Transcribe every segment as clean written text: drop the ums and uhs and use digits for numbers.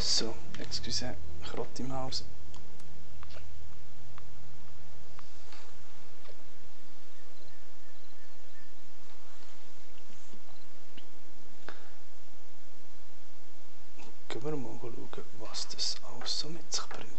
So, excusez, grotte Maus. Gehen wir mal schauen, was das alles so mit sich bringt.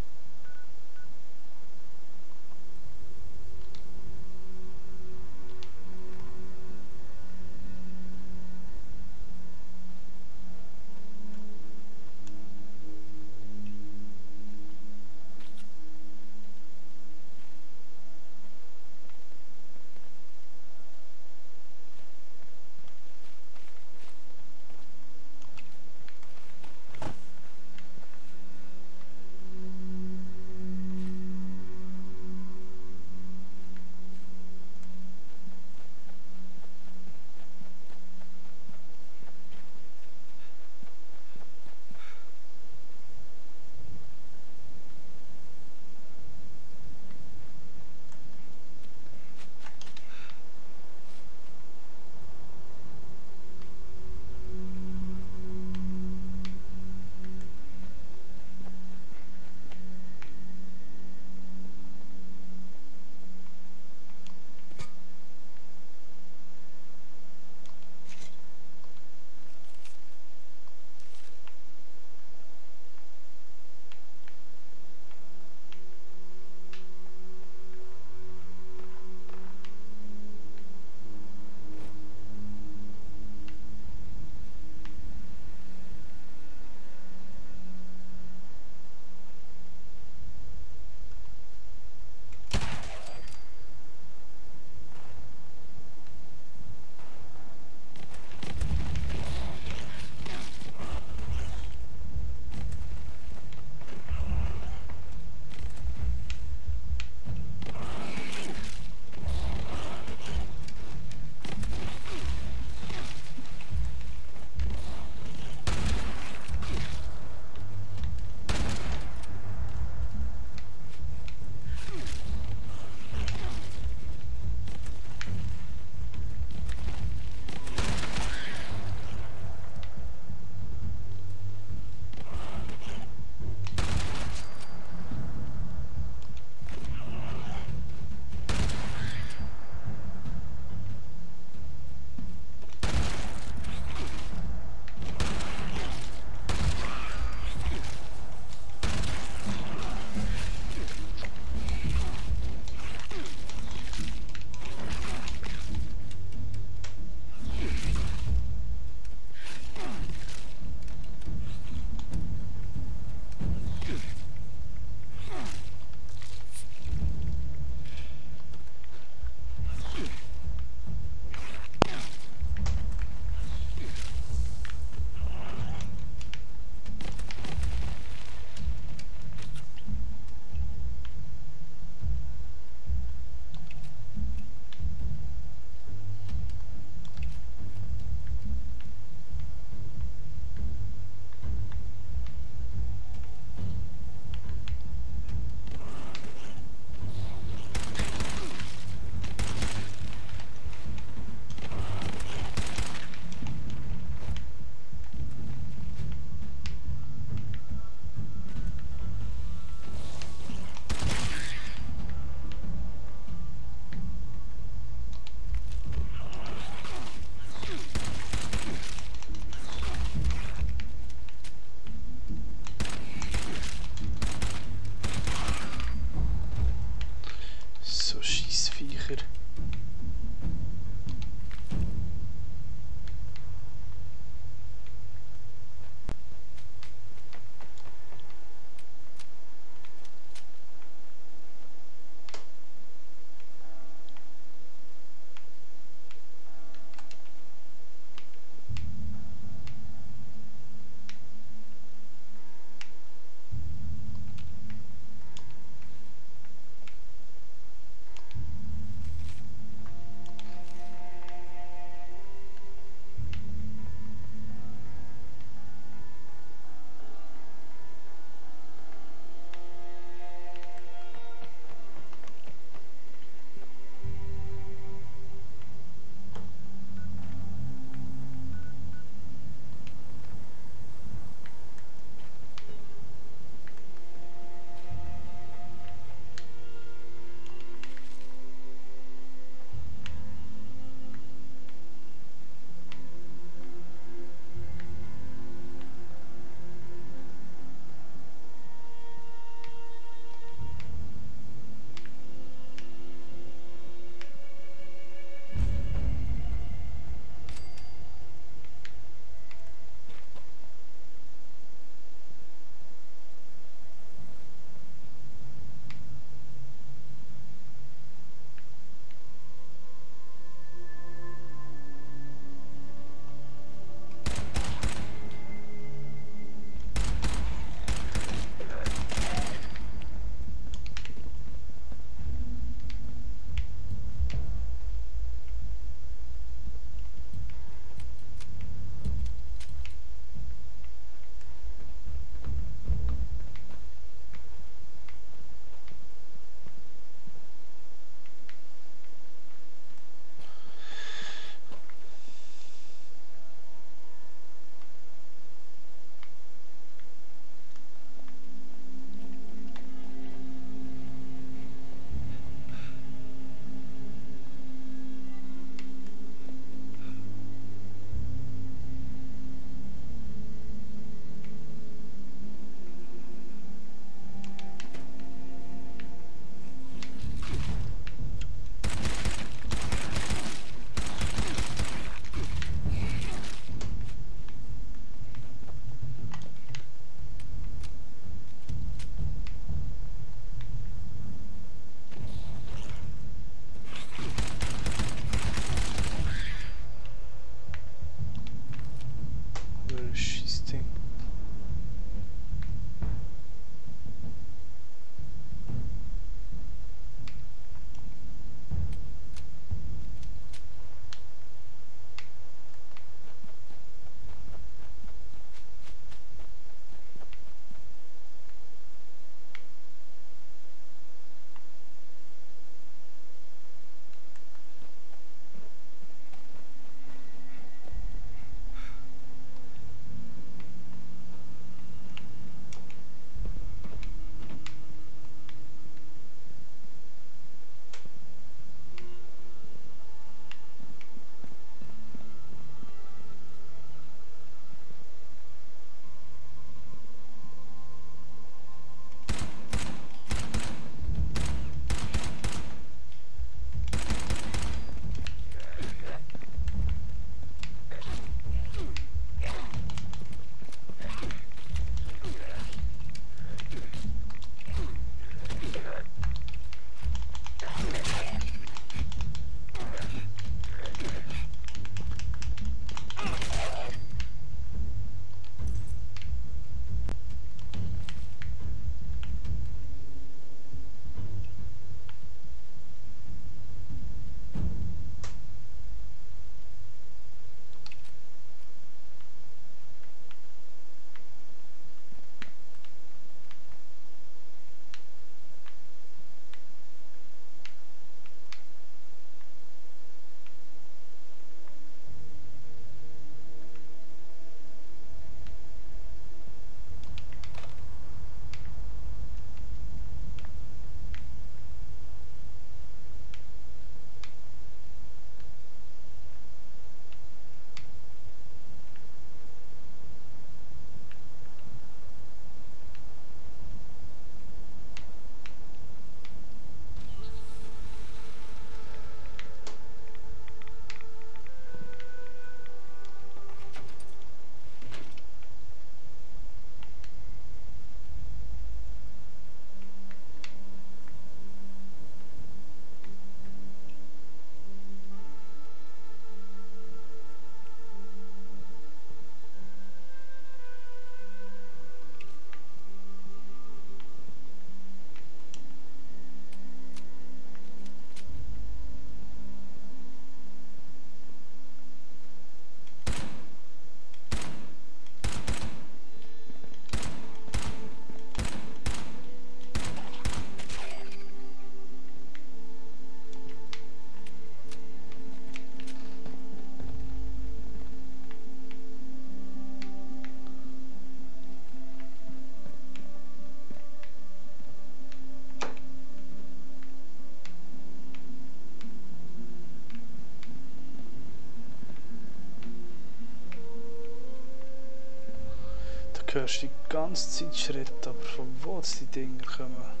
hörst die ganze Zeit Schritte, aber von wo jetzt die Dinger kommen?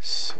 So.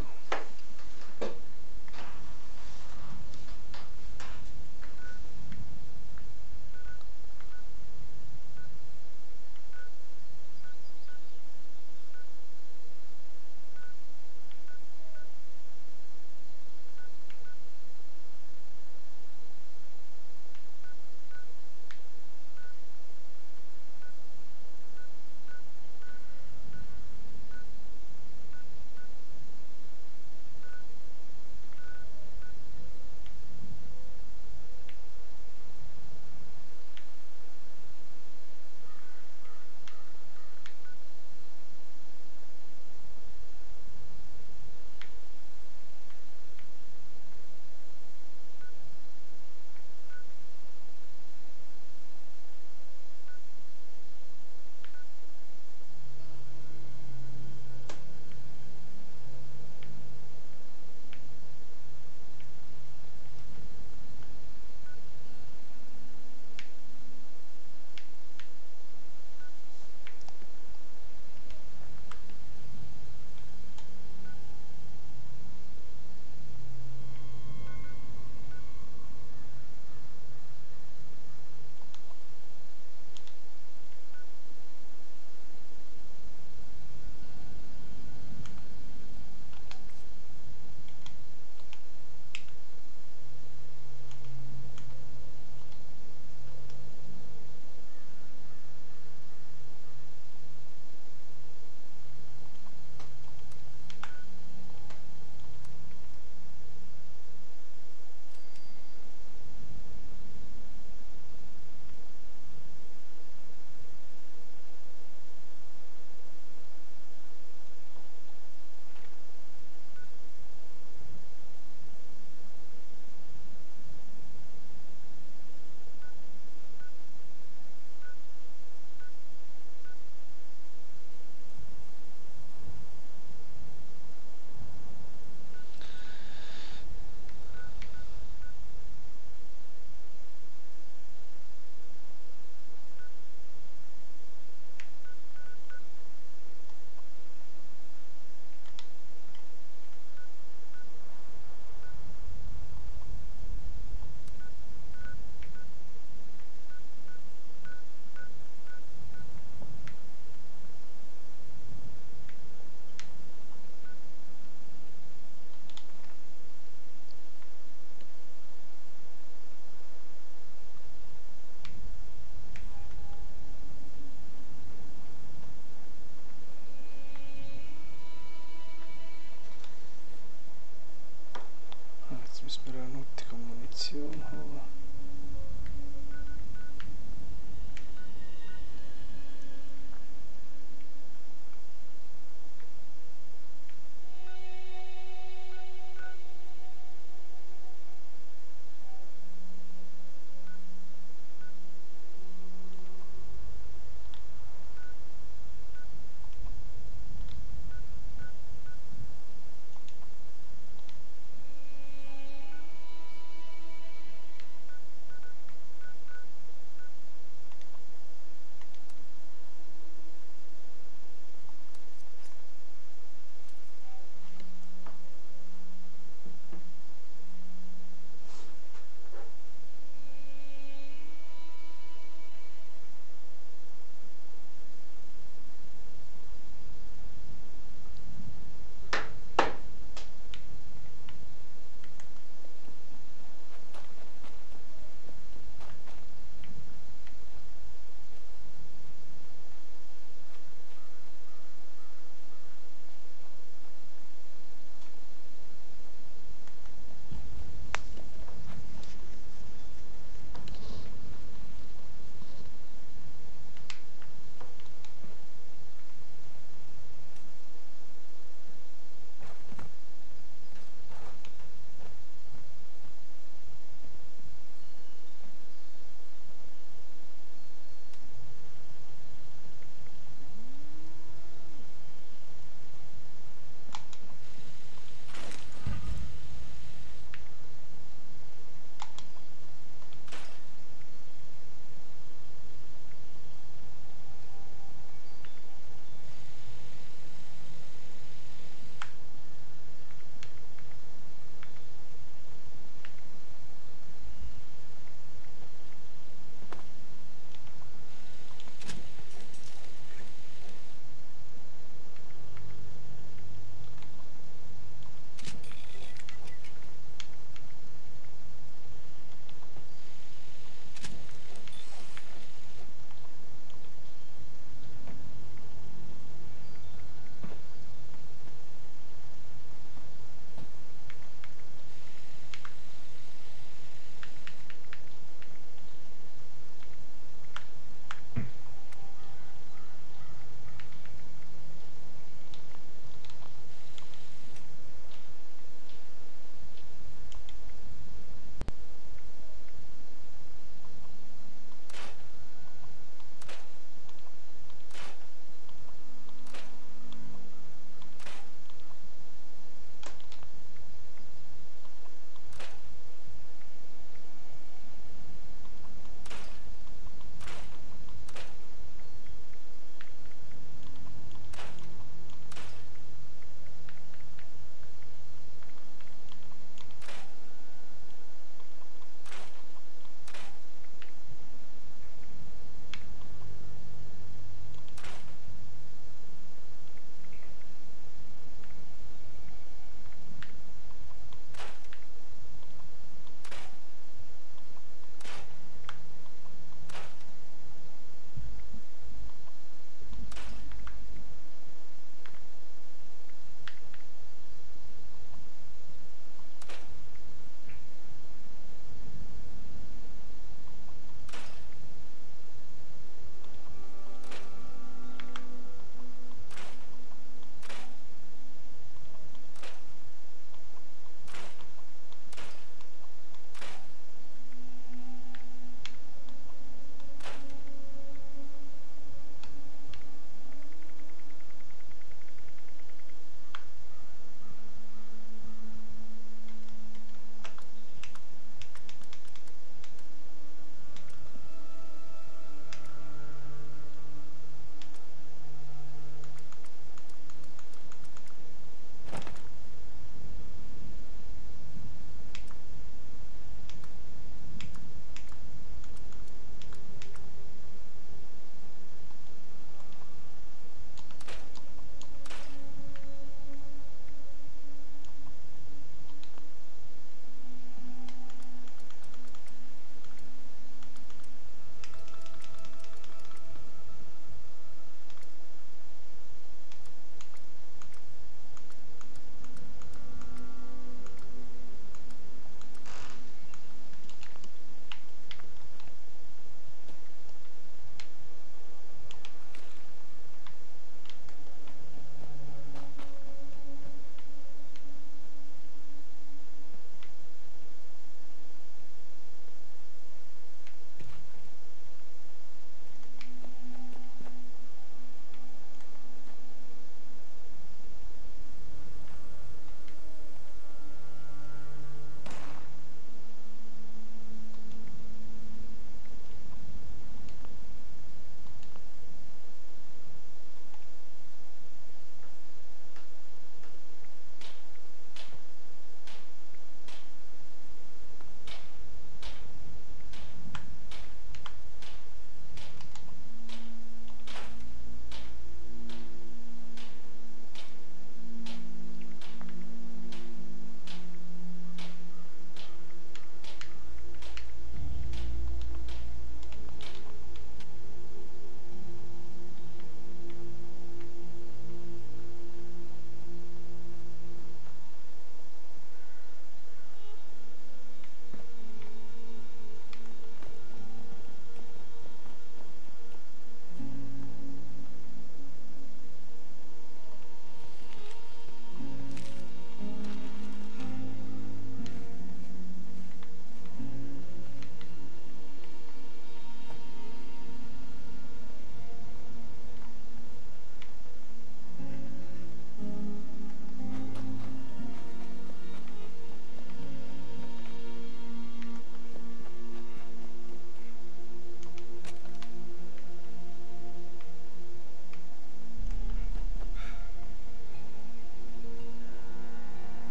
Jetzt müssen wir auch nötige Munition holen.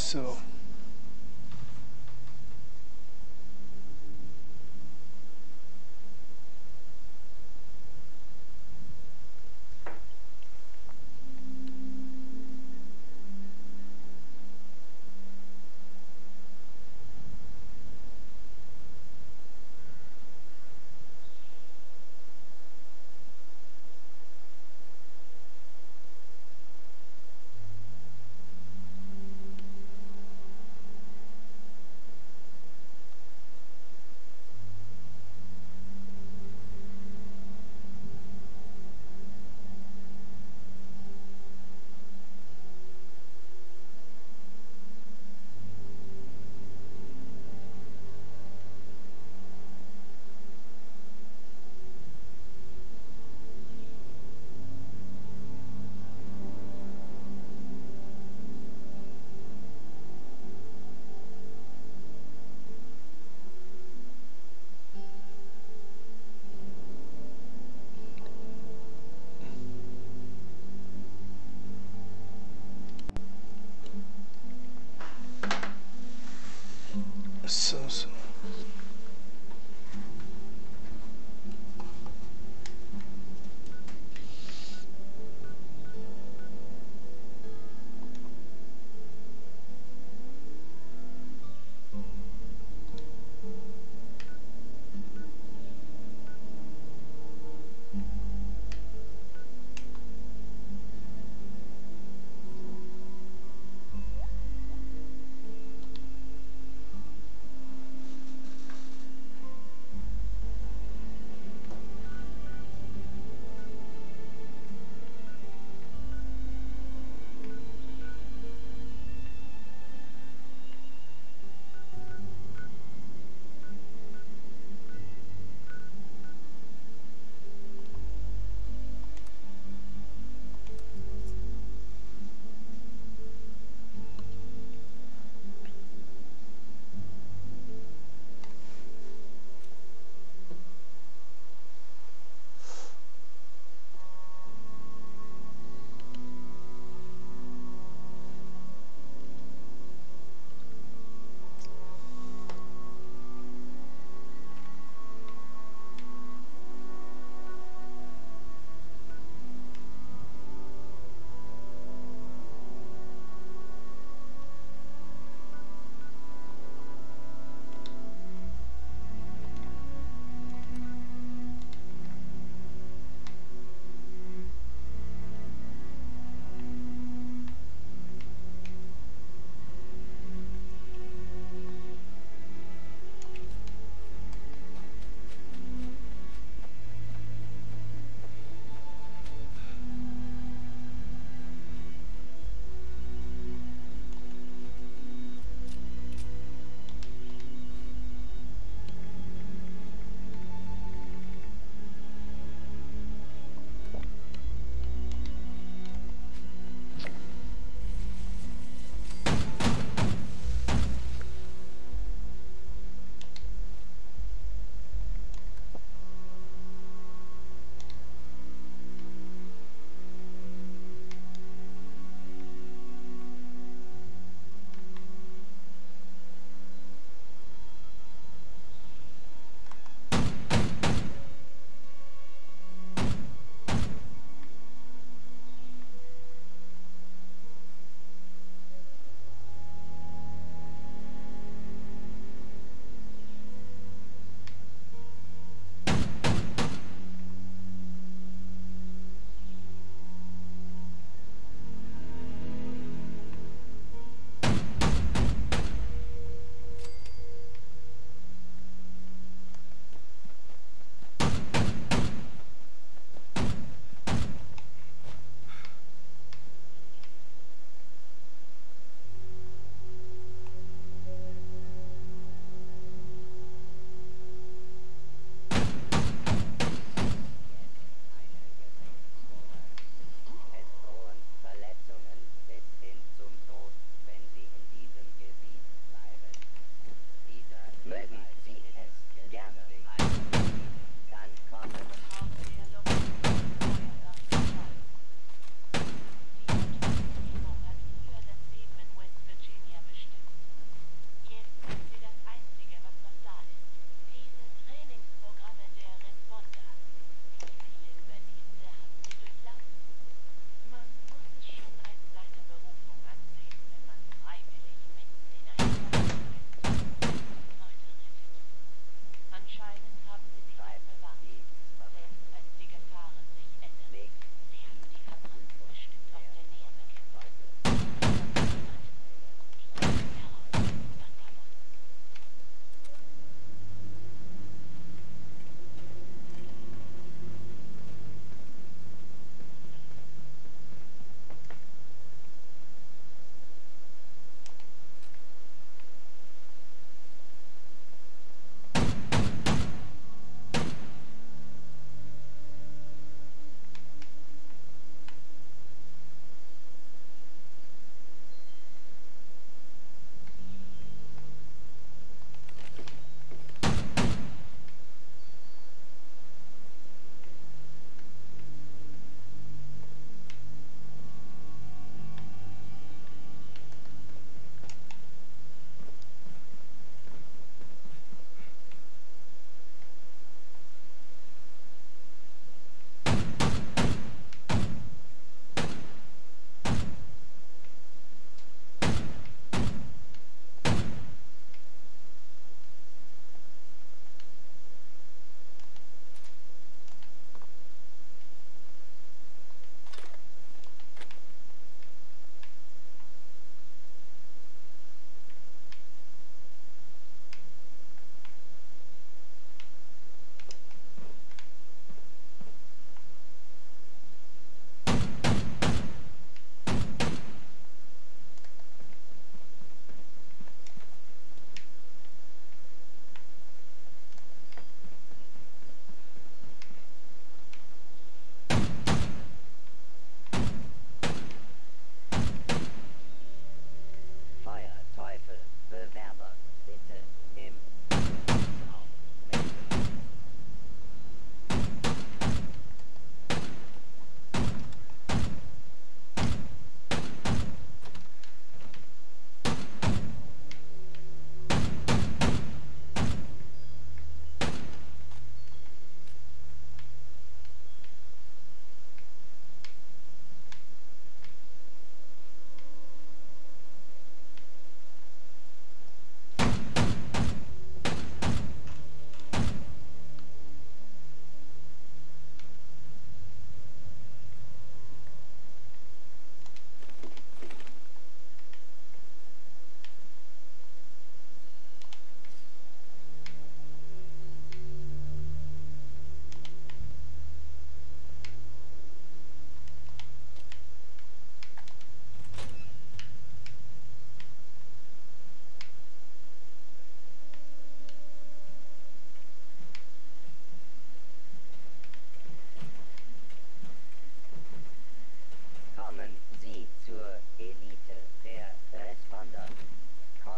So.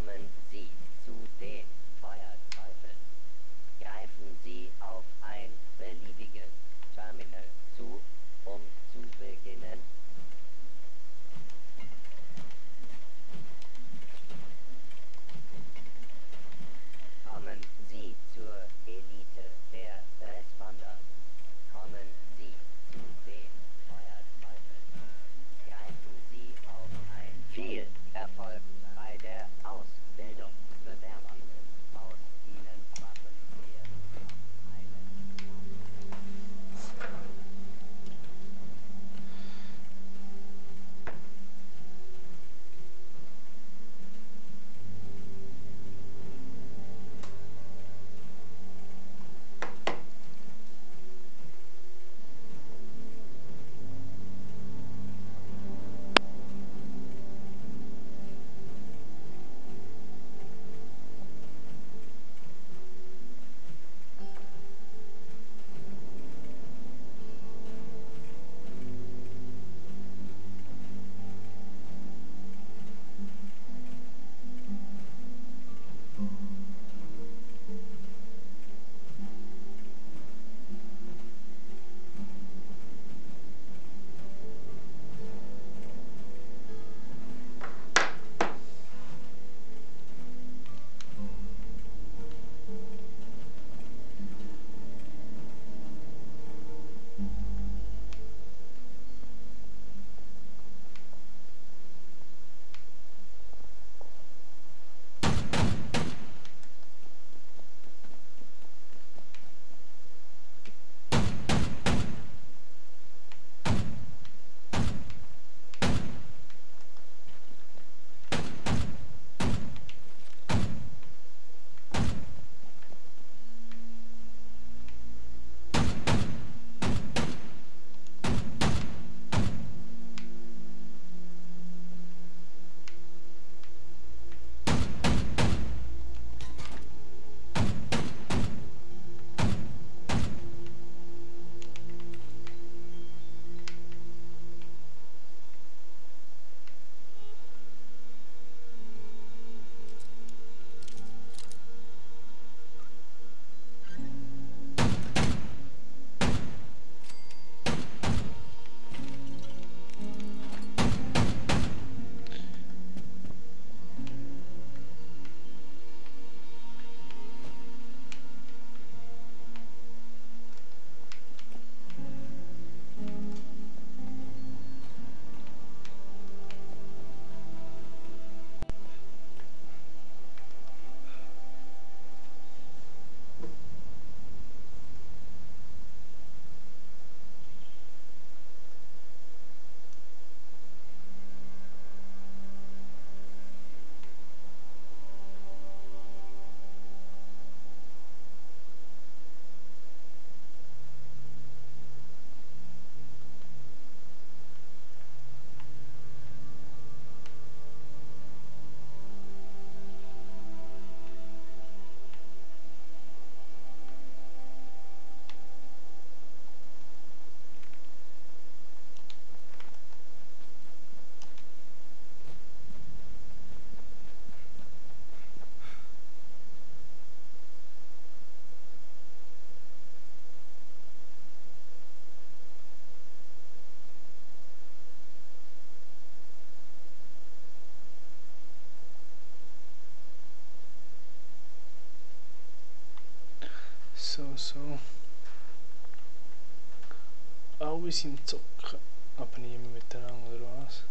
Kommen Sie zu den Feuerteufeln. Greifen Sie auf ein beliebiges Terminal zu, um zu beginnen. Kommen Sie zur Elite der Responder. Kommen Sie zu den Feuerteufeln. Greifen Sie auf ein viel Erfolg bei der Ausbildung. Bewerberinnen aus Ihnen Waffen werden auf einen So. Alle sind zocken, aber niemand miteinander, oder was?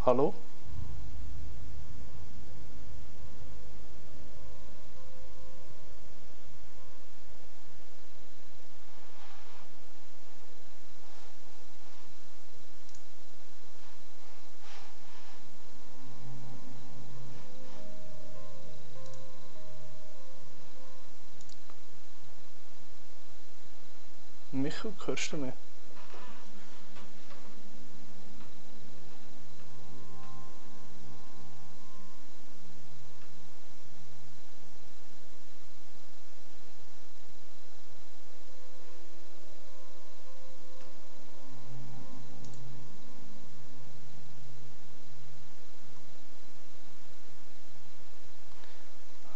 Hallo? Michael, hörst du mich?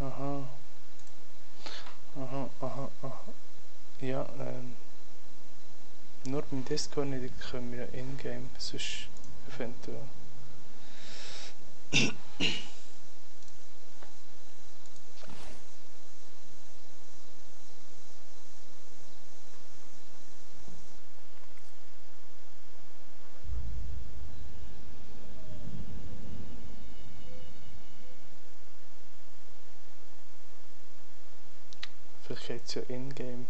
Aha. Aha, aha, aha. Ja, nur beim Discord nicht können wir ja in-game, sonst eventuell. Vielleicht geht es ja in-game.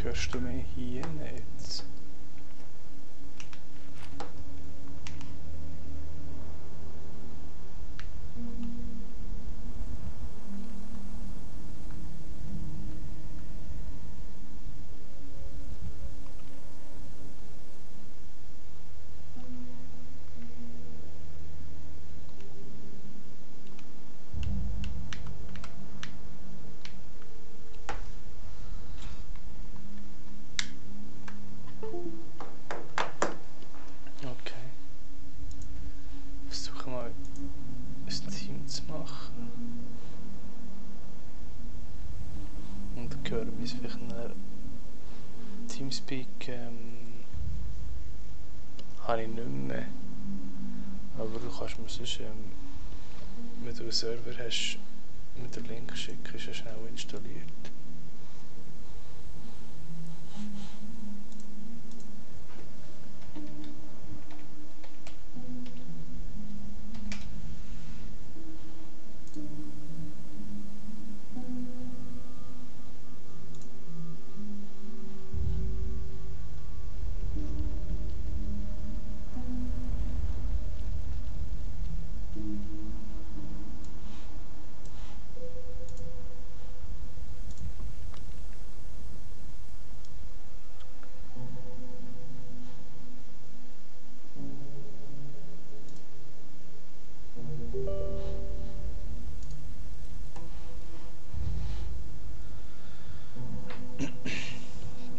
Hörst du mich hier nicht? Okay. Versuche mal ein Team zu machen. Und dann hören wir es vielleicht nachher. Teamspeak habe ich nicht mehr. Aber du kannst mir sonst, wenn du einen Server hast, mit dem Link schicken, ist ja schnell installiert.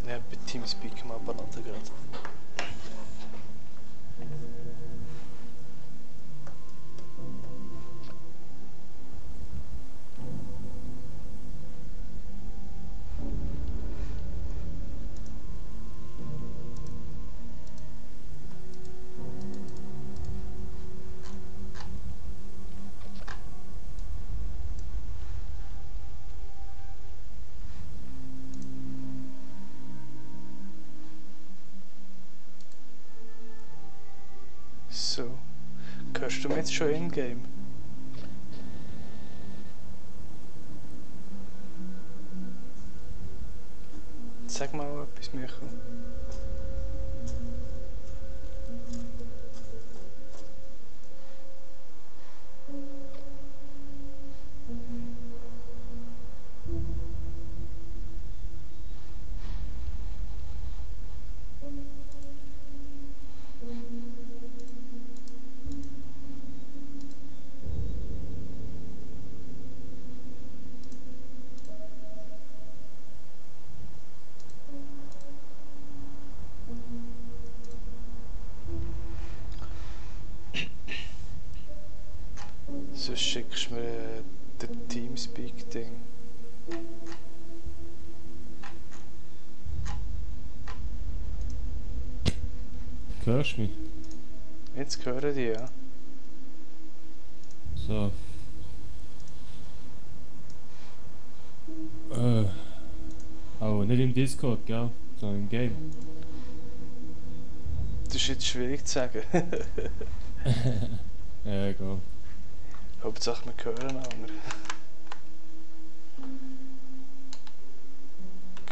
Ja, bei Teamspeak mal balancen gerade. So, hörst du mich jetzt schon in-game? Sag mal etwas, Michael. schickst du mir den Teamspeak-Ding. Hörst du mich? Jetzt hören die, ja. So. Aber nicht im Discord, gell? Sondern im Game. Das ist jetzt schwierig zu sagen. Ja, egal. Hauptsache wir hören einander.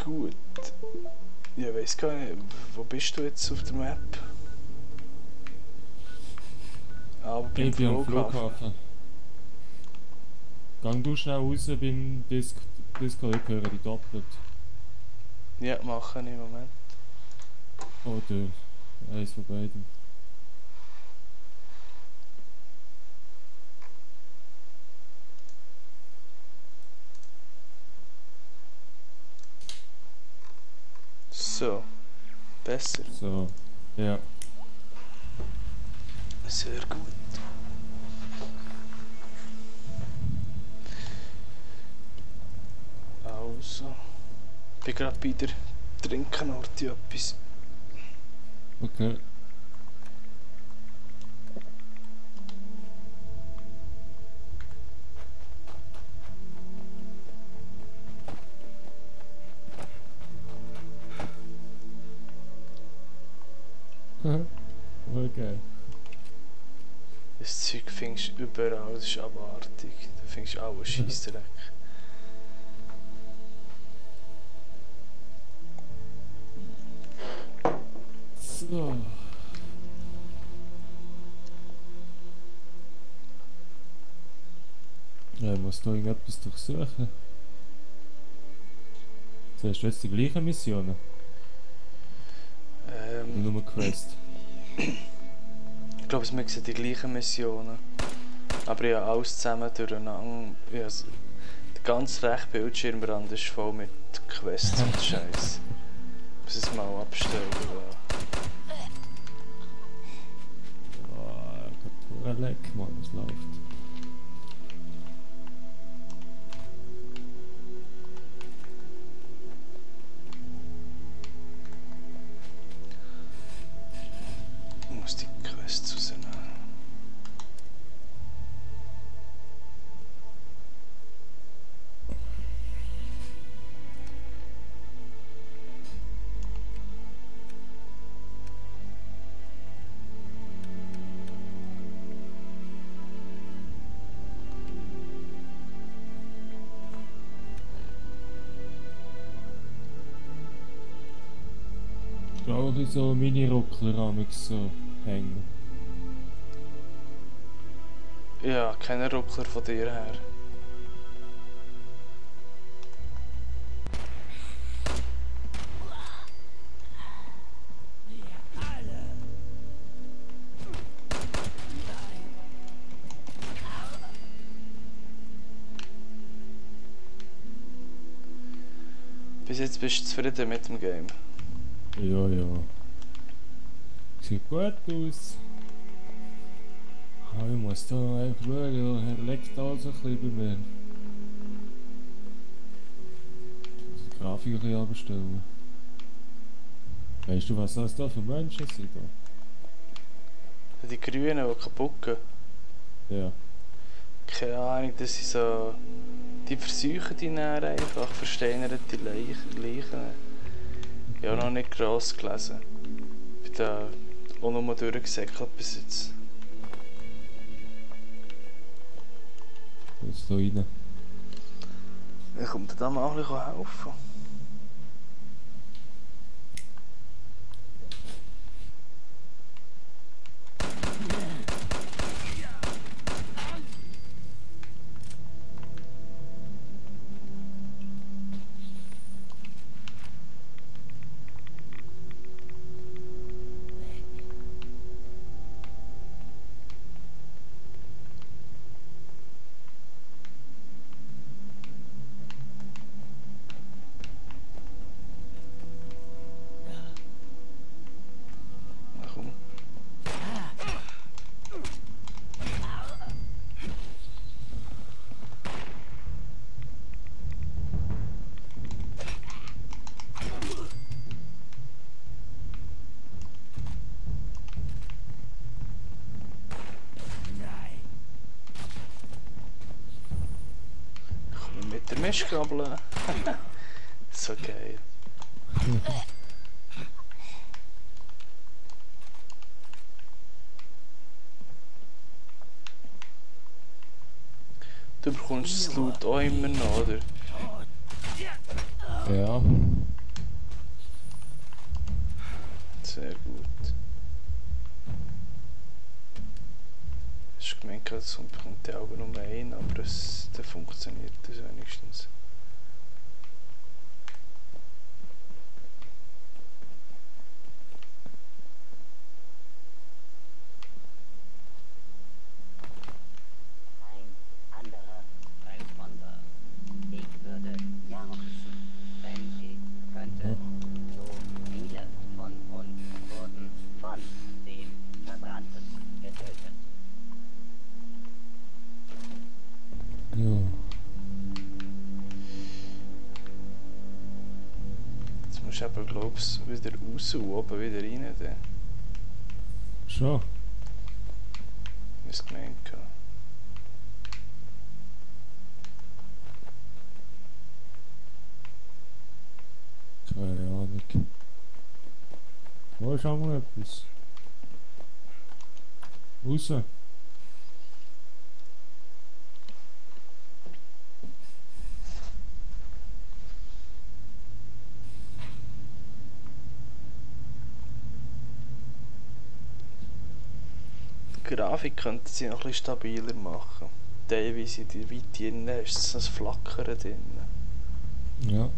Gut. Ja, weiss gar nicht, wo bist du jetzt auf der Map? Aber beim Ich bin am Flughafen. Flughafen. Gang du schnell raus beim Discord, ich höre dich doppelt. Ja, machen im Moment. Oder eins von beiden. So. Besser. So. Ja. Sehr gut. Also. Ich bin gerade bei der Trinken Orti etwas. Okay. Okay. Das Zeug findest du überall, das ist abartig. Da findest du auch einen Scheissdreck. So. Ja, ich muss da irgendetwas durchsuchen. Hast du jetzt die gleichen Missionen? Oder nur Quest? Ich glaube, wir sehen die gleichen Missionen. Aber ja, alles zusammen durcheinander. Ja, also, der ganze rechte Bildschirmrand ist voll mit Quests und Scheiß. Ich muss es mal abstellen. Oh, ein Leck, Mann, es läuft. Ich muss die Quests rausnehmen. Brauche ich so Mini-Ruckler amix so hängen. Ja, keine Ruckler von dir her. Bis jetzt bist du zufrieden mit dem Game. Ja, ja. Sieht gut aus. Ah, ich muss da einfach schauen, er leckt also ein bisschen bei mir. Ich muss die Grafik ein bisschen abstellen. Weißt du, was das da für Menschen sind? Da? Die Grünen, die kaputt gehen. Ja. Keine Ahnung, das sind so... Die versuchen die dann einfach, versteinerte Leichen. Ich habe noch nicht gross gelesen. Ich bin da auch nur durchgesäckelt bis jetzt. Jetzt da rein. Ich komme dir da mal ein bisschen helfen. Mistgabeln. So geil. Du bekommst das Loot auch immer noch, oder? Ja. Sehr gut. Ich gemeint, es bekommt der Augen nur einen, aber dann funktioniert das wenigstens. Ein anderer Responder. Ich würde jauchzen, wenn ich könnte. So viele von uns wurden von dem Verbrannten getötet. Ja. Jetzt musst du aber, glaubst du, wieder raus und oben wieder rein. Dann. Schon. Ich es gemeint. Keine Ahnung. Wo ist auch mal etwas? Raus. Die Grafik könnte sie noch ein bisschen stabiler machen. Teilweise in der Weite innen ist so ein Flackern drin. Ja.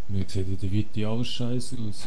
Mir sieht in der Weite alles scheiße aus.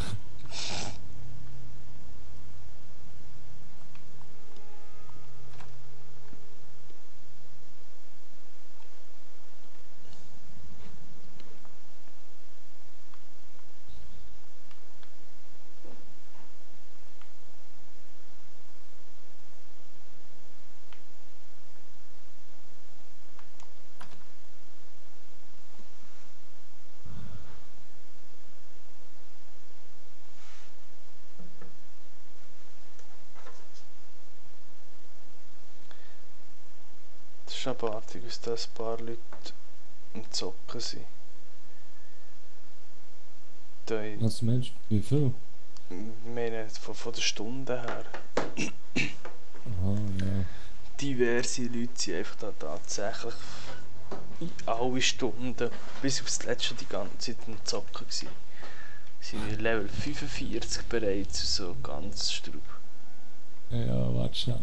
Es ist abartig, dass da ein paar Leute am Zocken sind. Da ich Was meinst du? Wie viel? meine, von der Stunde her. Aha, ja. Diverse Leute sind einfach da tatsächlich alle Stunden, bis aufs Letzte die ganze Zeit am Zocken gewesen. Sind wir Level 45 bereits und so ganz straub. Ja, warte schnell.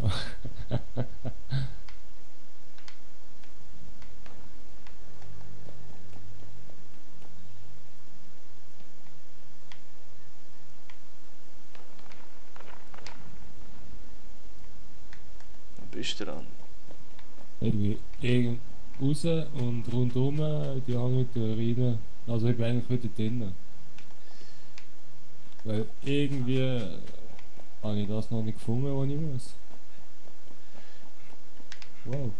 Wo bist du dran? Irgendwie irgend raus und rundum die anderen rein. Also ich bin eigentlich wieder drinnen. Weil irgendwie habe ich das noch nicht gefunden, was ich muss. Wow.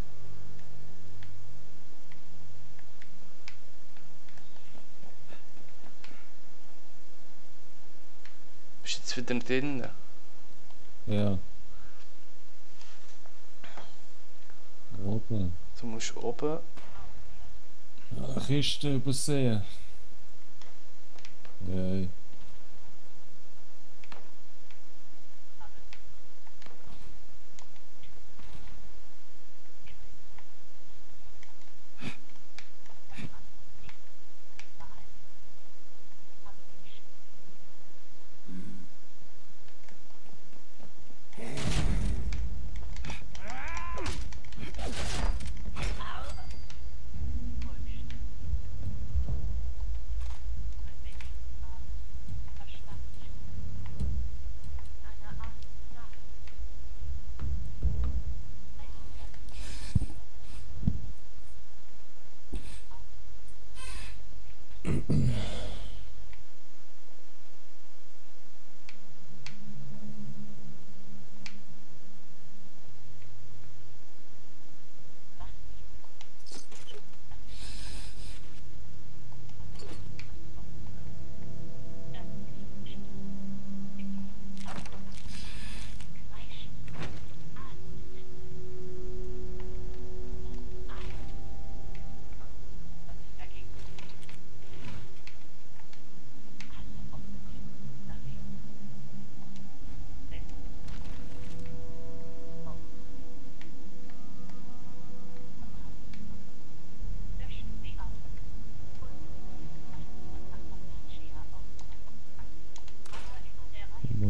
Bist du jetzt wieder drinnen? Ja. Oben. Du musst oben. Kiste übersehen. Nein.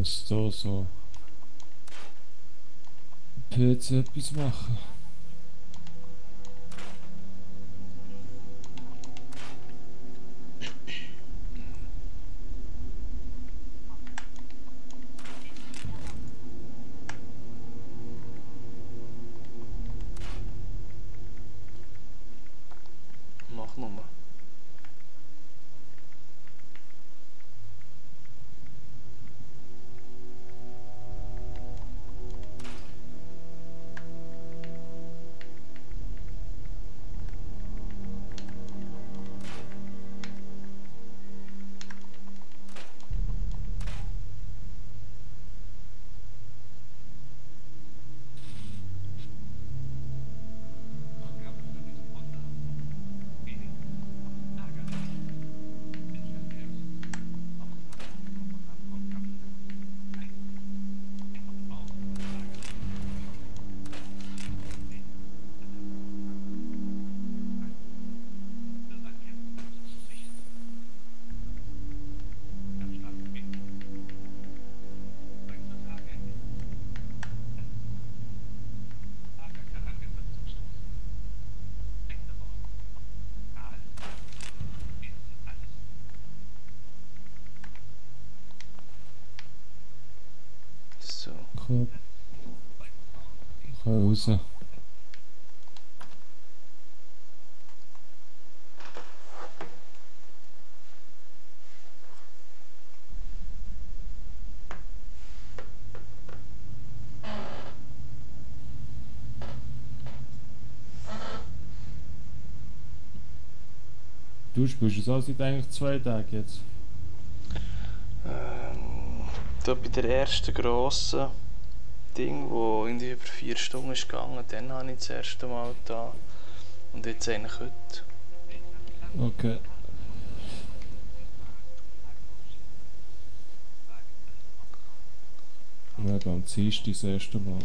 muss da so PC etwas machen. Mach nur. So. Ich kann raus. Du spielst es auch seit eigentlich 2 Tagen jetzt. Da bei der ersten grossen Ding, wo irgendwie über 4 Stunden ist gegangen, dann habe ich das erste Mal da. Und jetzt eigentlich heute. Okay. Ja, ganz ist das erste Mal.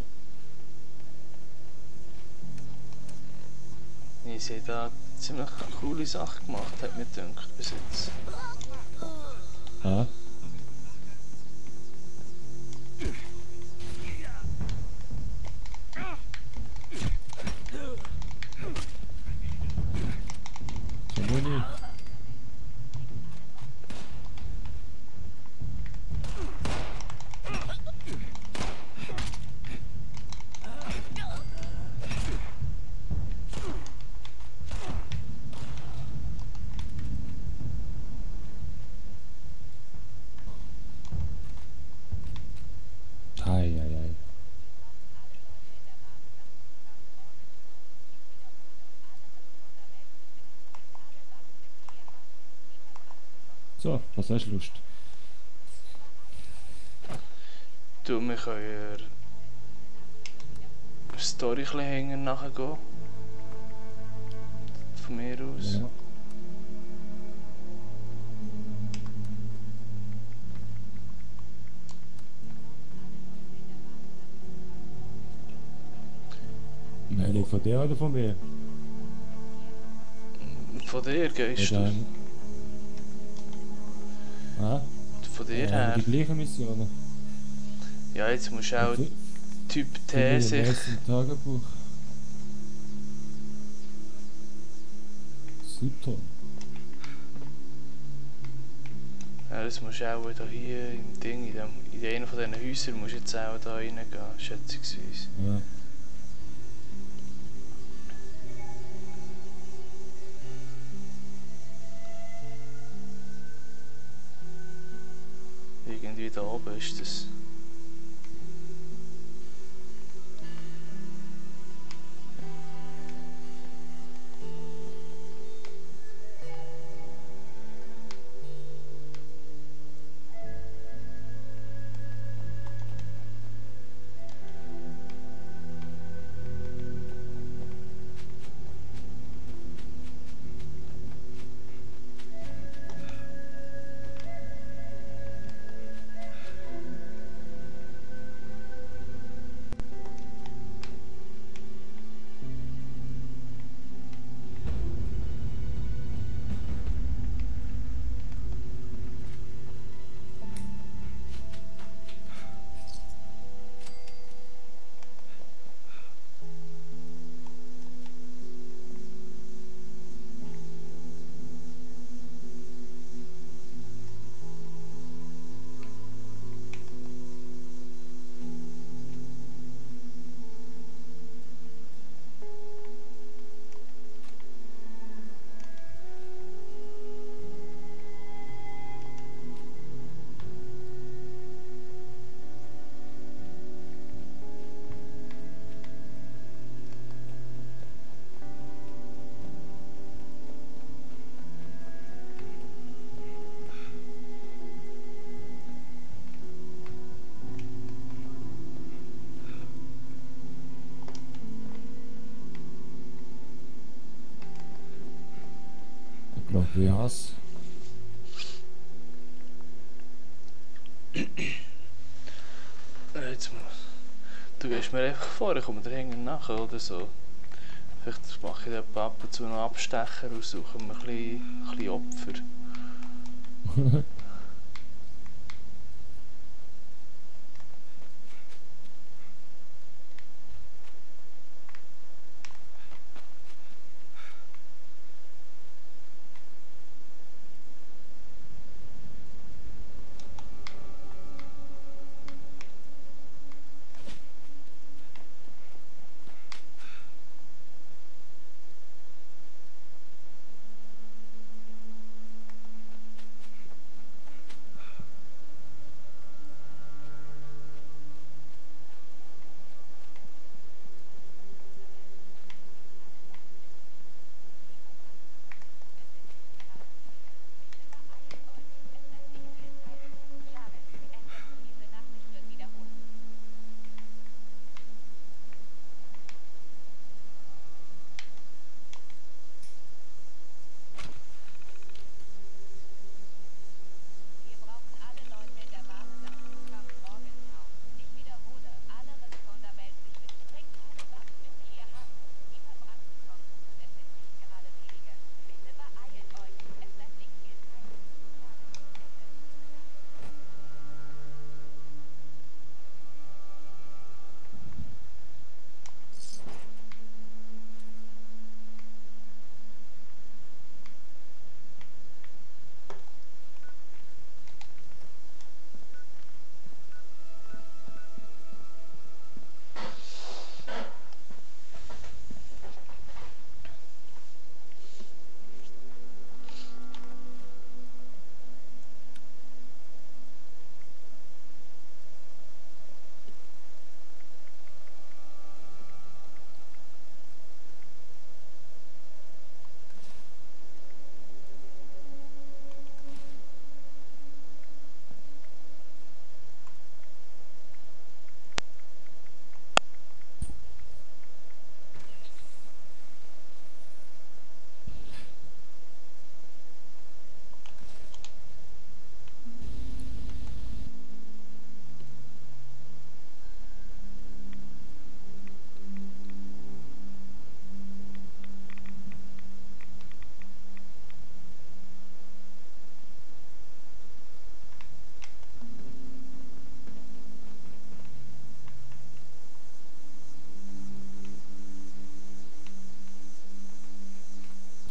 Sie haben da ziemlich coole Sachen gemacht, hat mir gedacht, bis jetzt. Ah? So Muni. Ei, ei, ei. So, was hast du Lust? Du, wir können ja Story ein bisschen hängen nachher gehen. Von mir aus. Ja. Meldung von dir oder von mir? Von dir gehst Oder du? Ah? Von dir her? Die gleichen Missionen. Ja, jetzt musst du auch Für- Typ für T mich sich... lesen im Tagebuch. Super. Ja, das musst du auch da hier im Ding, in einem von diesen Häusern musst du jetzt auch da reingehen, schätzungsweise. Ja. Irgendwie da oben ist das. Was? Jetzt muss. Du gehst mir einfach vor, ich komme dir hinten nachher oder so. Vielleicht mache ich ab und zu noch Abstecher und suche mir ein bisschen Opfer.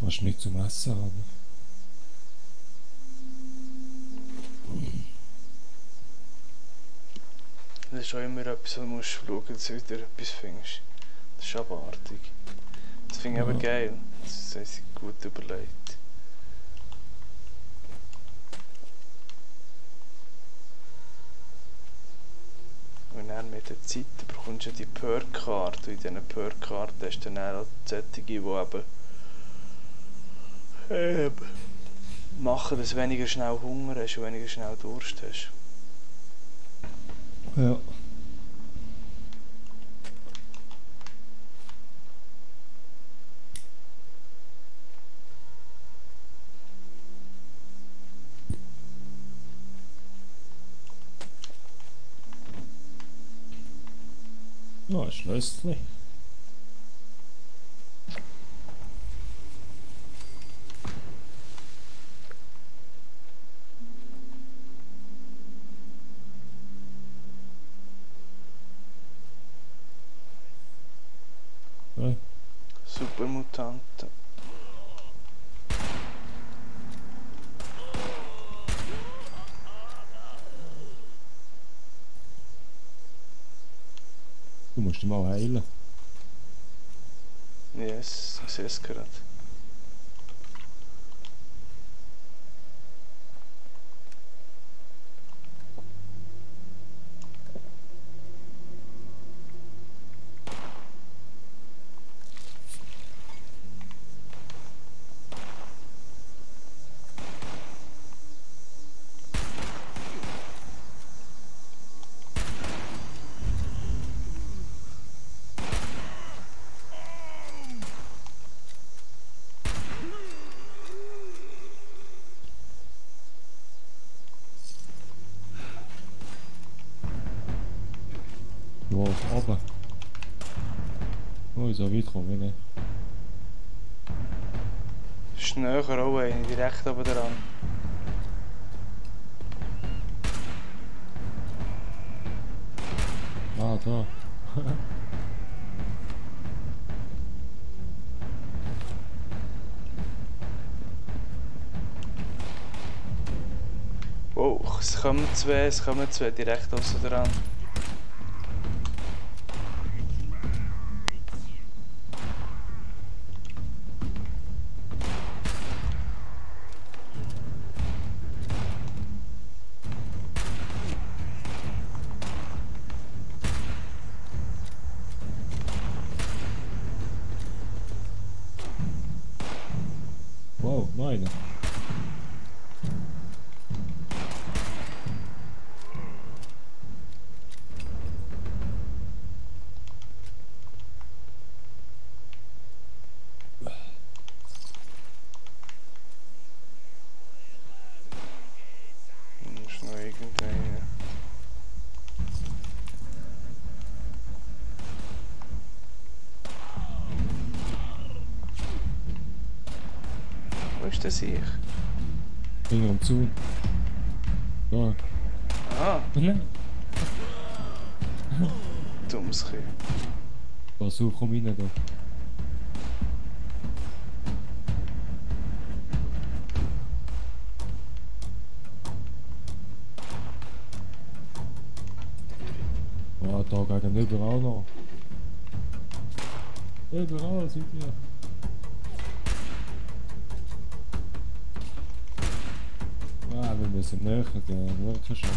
Hast du nicht zum Essen haben? Das ist auch immer etwas, wo du musst schauen, dass du wieder etwas findest. Das ist abartig. Das finde ich aber geil. Das haben sie gut überlegt. Und dann mit der Zeit bekommst du die Perk-Karte. Und in diesen Perk-Karten hast du dann auch solche, die eben machen, dass du weniger schnell Hunger hast und weniger schnell Durst hast. Ja. Ja, ein Schlösschen. Ja. Supermutanten. Du musst dich mal heilen. Yes, ich sehe es gerade. Wow, oben. Oh, so weit komme ich nicht. Ist näher auch eine, direkt oben dran. Ah, da. Wow, es kommen zwei direkt aussen dran. Wow, nein. Ist noch irgendeine. Wo ist das ich? Finger am Zaun. Da. Ah, Nein. dummes Kind. Pass auf, komm rein da. Ah, da gegenüber auch noch. Überall seid ihr. Ah, wir müssen näher gehen, wirklich schon.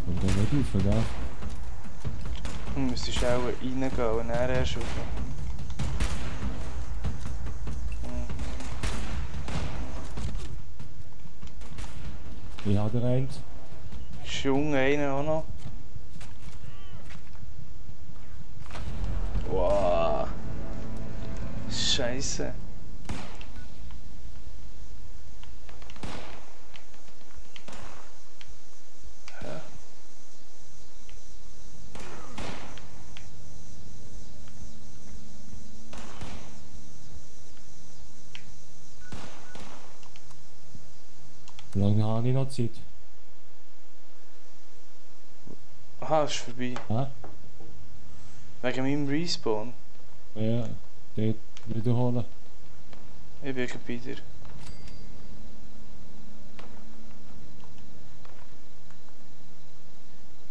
Kommt da nicht rauf, gell? Du müsstest auch reingehen und dann erst rauf. Ich habe den einen. Ist jung einer auch noch? Wow. Scheiße. Hä? Wie lange habe ich noch Zeit? Aha, ist vorbei. Hä? Wegen meinem Respawn. Ja, dort wiederholen. Ich bin bei dir.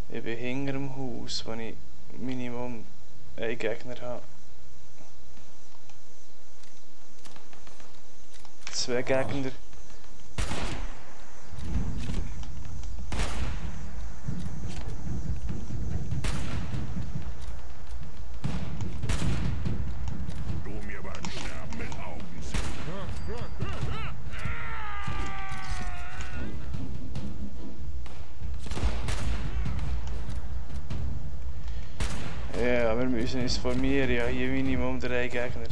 Ich bin hinter dem Haus, wo ich Minimum einen Gegner habe. 2 Gegner. Du mir beim Sterben mit Augen Ja, wir müssen uns formieren. Ja, hier Minimum 3 Gegner.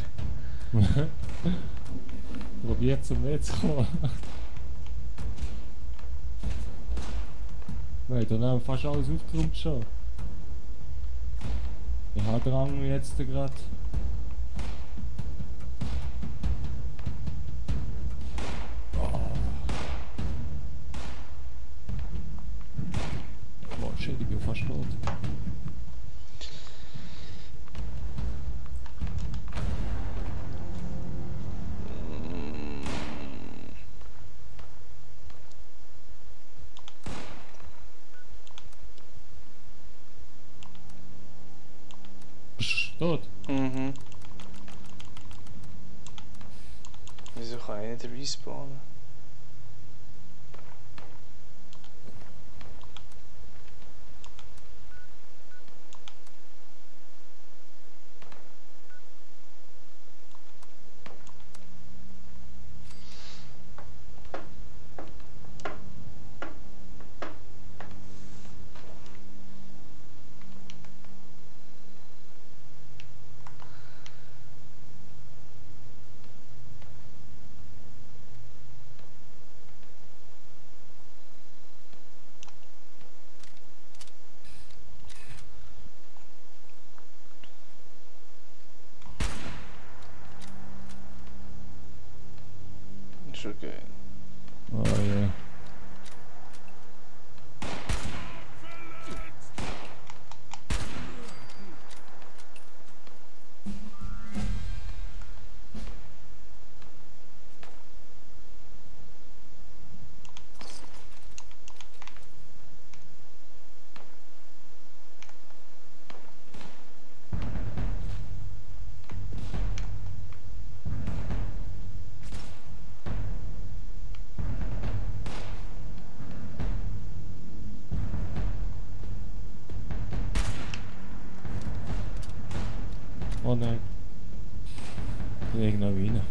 Probiert zum Netz zu kommen. Nein, dann haben wir fast alles aufgeräumt schon. Ich habe Drang jetzt gerade. Oh shit, ich bin fast tot. Psch, tot. Mhm. Wieso kann ich nicht respawnen? schon geil. Ah ja. Oh nein. Irgendeine Wiener.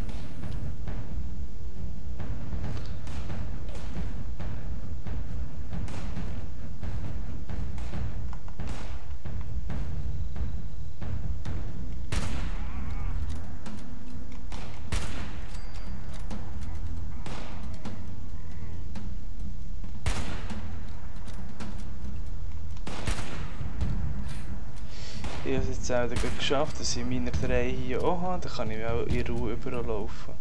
Ich habe es jetzt auch gerade geschafft, dass ich meine 3 hier auch habe. Dann kann ich auch in Ruhe überall laufen.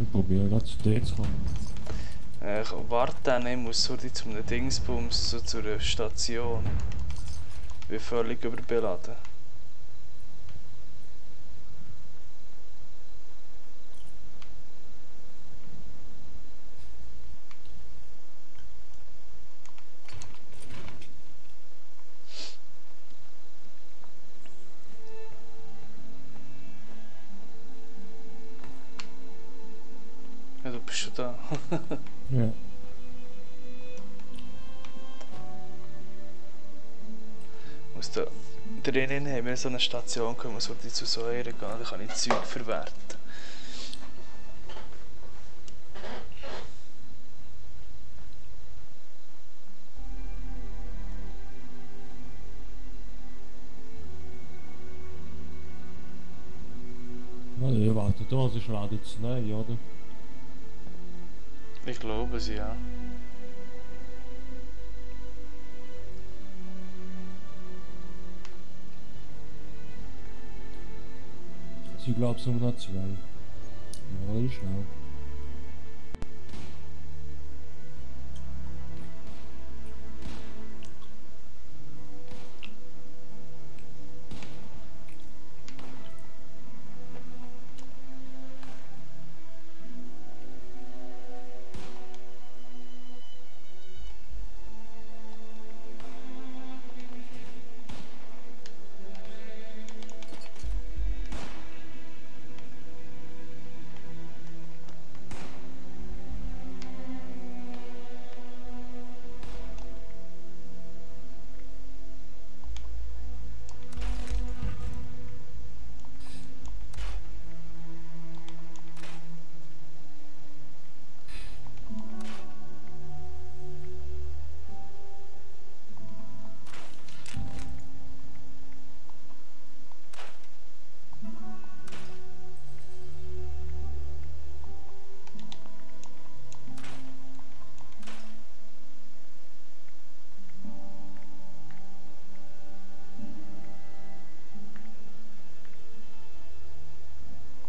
Ich probiere gerade zu dir zu kommen. Ich warte dann, ich muss so zu einem Dingsbums, so zu einer Station. Ich bin völlig überbeladen. Ja, du bist schon da. Ja. Muss da drinnen haben wir so eine Station, wo man so zu Säure gehen, da kann ich Zeug verwerten. Also, ihr wartet da, es ist leider zu neu, oder? Ich glaube es, ja. Sie glaubt es nur noch 2. Ja, das ist schlau.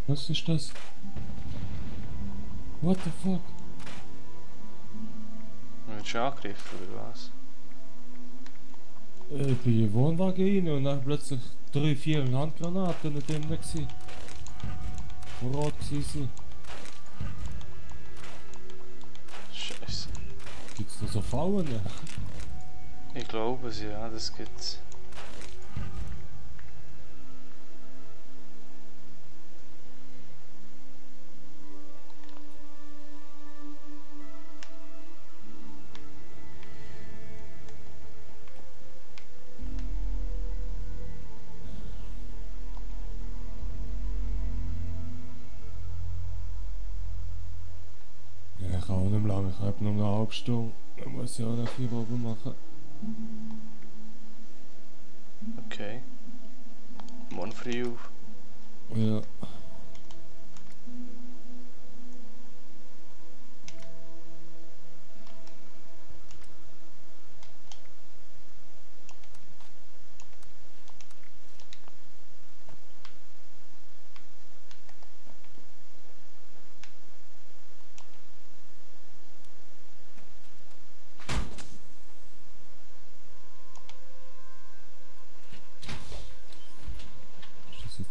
Was ist das? What the fuck? Wird schon angegriffen oder was? Ich bin in den Wohnwagen rein und dann plötzlich 3, 4 Handgranaten drin gewesen. Die rot waren. Scheiße. Gibt's da so Fallen? Ich glaube es, ja, das gibt's. Ja, ich kann auch nicht lange, ich habe noch eine halbe Stunde. Dann muss ich auch noch viel oben machen. Okay. Morgen früh auf. Ja.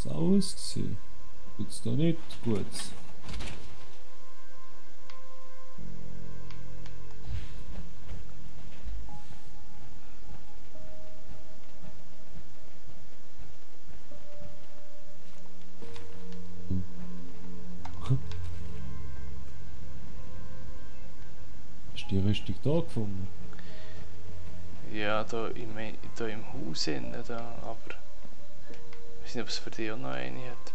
es ausgesehen? Tut's da nicht gut? Hast du die Rüstung da gefunden? Ja, da im Haus innen, da, aber ich weiß nicht, ob es für dich auch noch eine hat.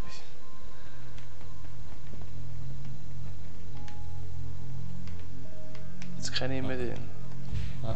Jetzt kenne ich mehr den. Ah.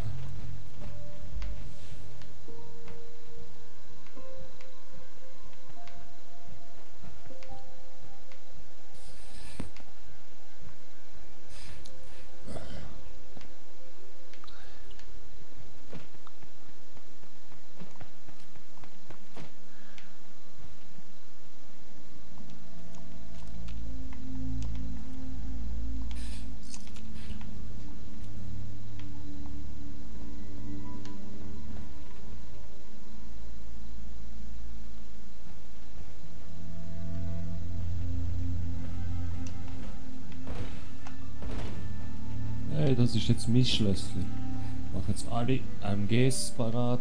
Hey, das ist jetzt mein Schlüssel. Ich mache jetzt alle AMGs parat.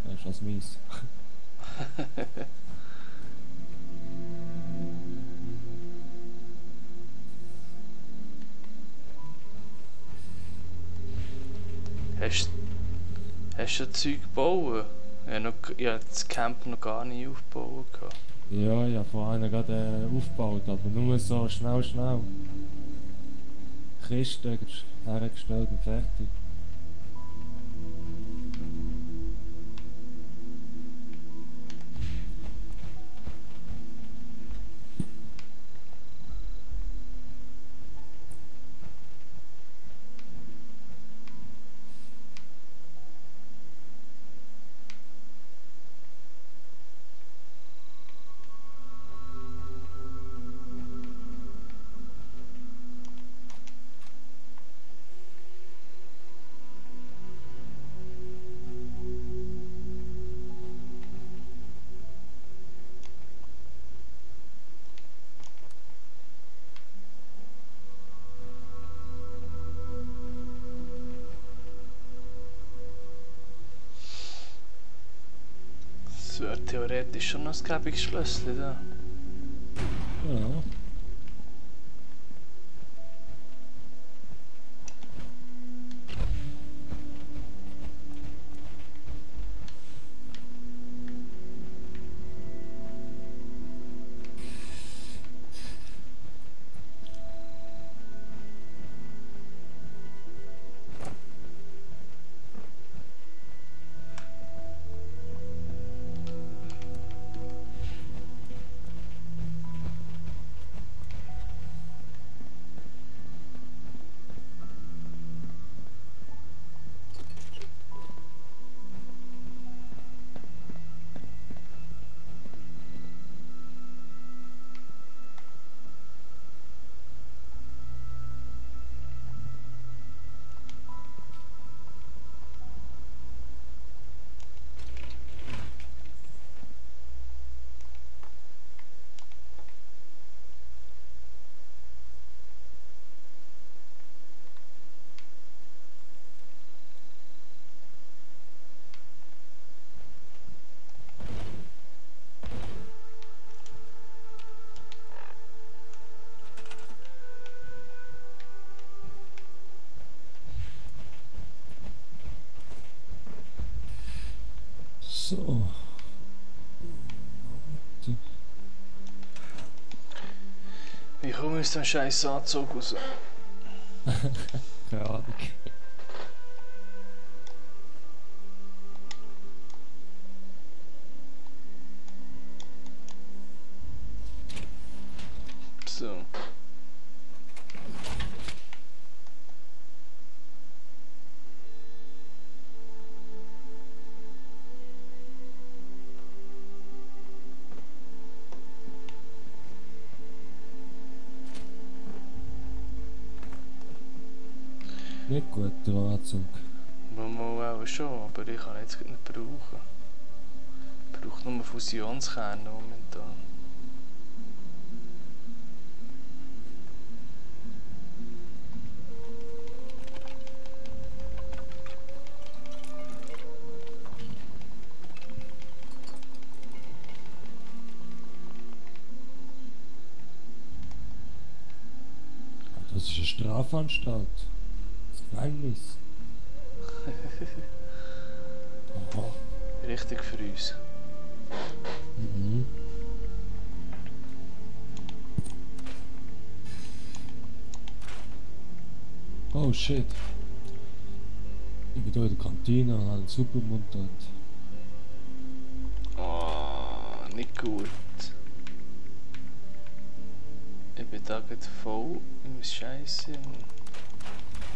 Das ist das mies. Hast du Zeug gebaut? Ich hab das Camp noch gar nicht aufgebaut. Ja, ich habe vorhin gerade aufgebaut, aber nur so schnell. Kiste hergestellt und fertig. Das wäre theoretisch schon noch ein gäbiges Schlössli da. Ja. So. Wie komme ich aus dem scheiß Anzug raus? Keine Ahnung. So. Nicht gut, der Anzug. Mal auch schon, aber ich kann ihn jetzt nicht brauchen. Ich brauche nur Fusionskerne momentan. Das ist eine Strafanstalt. Das Gefängnis. Aha. Richtig für uns. Mhm. Oh shit. Ich bin hier in der Kantine und habe einen Supermundtat. Oh, nicht gut. Ich bin da gerade voll im Scheiße.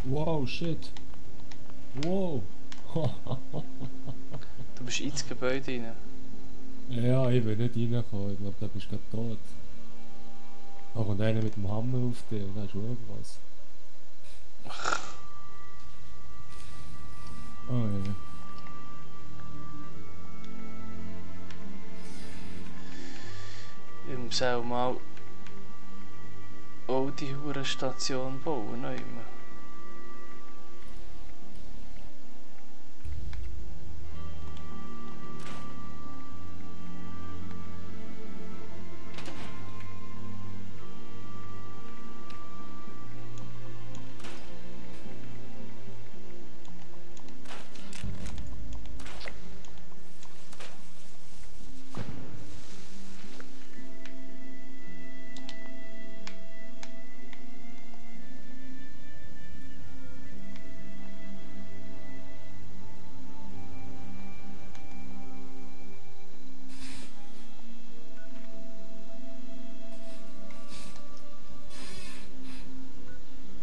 Wow, shit. Wow. Du bist ins Gebäude rein. Ja, ich will nicht reinkommen. Ich glaube, da bist du gerade tot. Da kommt einer mit dem Hammer auf dich. Das ist irgendwas. Oh ja. Ich muss auch mal auch die Hurenstation bauen. Nicht mehr.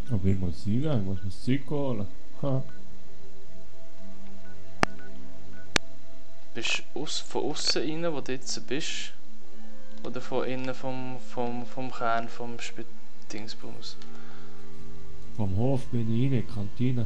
Aber ich muss reingehen, ich muss mir das Zeug holen. Ha. Bist du von außen rein, wo du jetzt bist? Oder von innen vom Kern vom Dingsbums? Vom Hof bin ich rein, in die Kantine.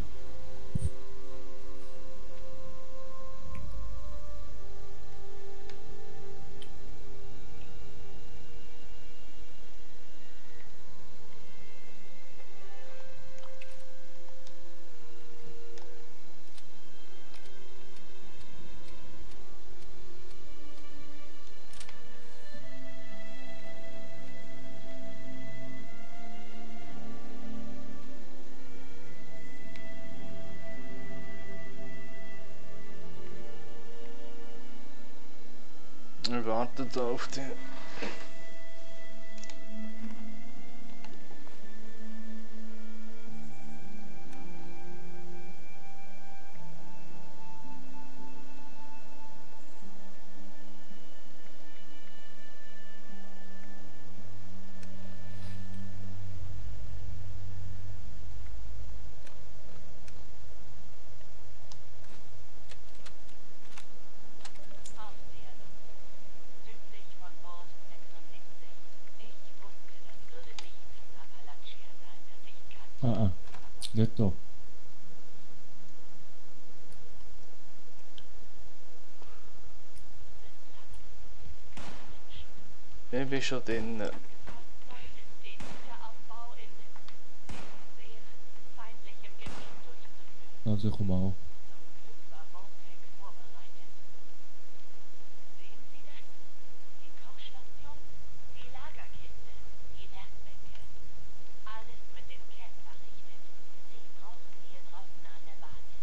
Ich warte da auf dich. Südlich von Bord 76. Ich wusste, das würde nicht das Appalachia sein, das ich kannte. Ah, ah. Nicht da. Ich bin schon drin. Den Wiederaufbau in sehr feindlichem Gebiet durchzuführen. Also ich komme auch. Zum Glück war Vortex vorbereitet. Sehen Sie das? Die Kochstation, die Lagerkiste, die Werkbänke. Alles mit dem Cap errichtet. Sie brauchen hier draußen an der Basis.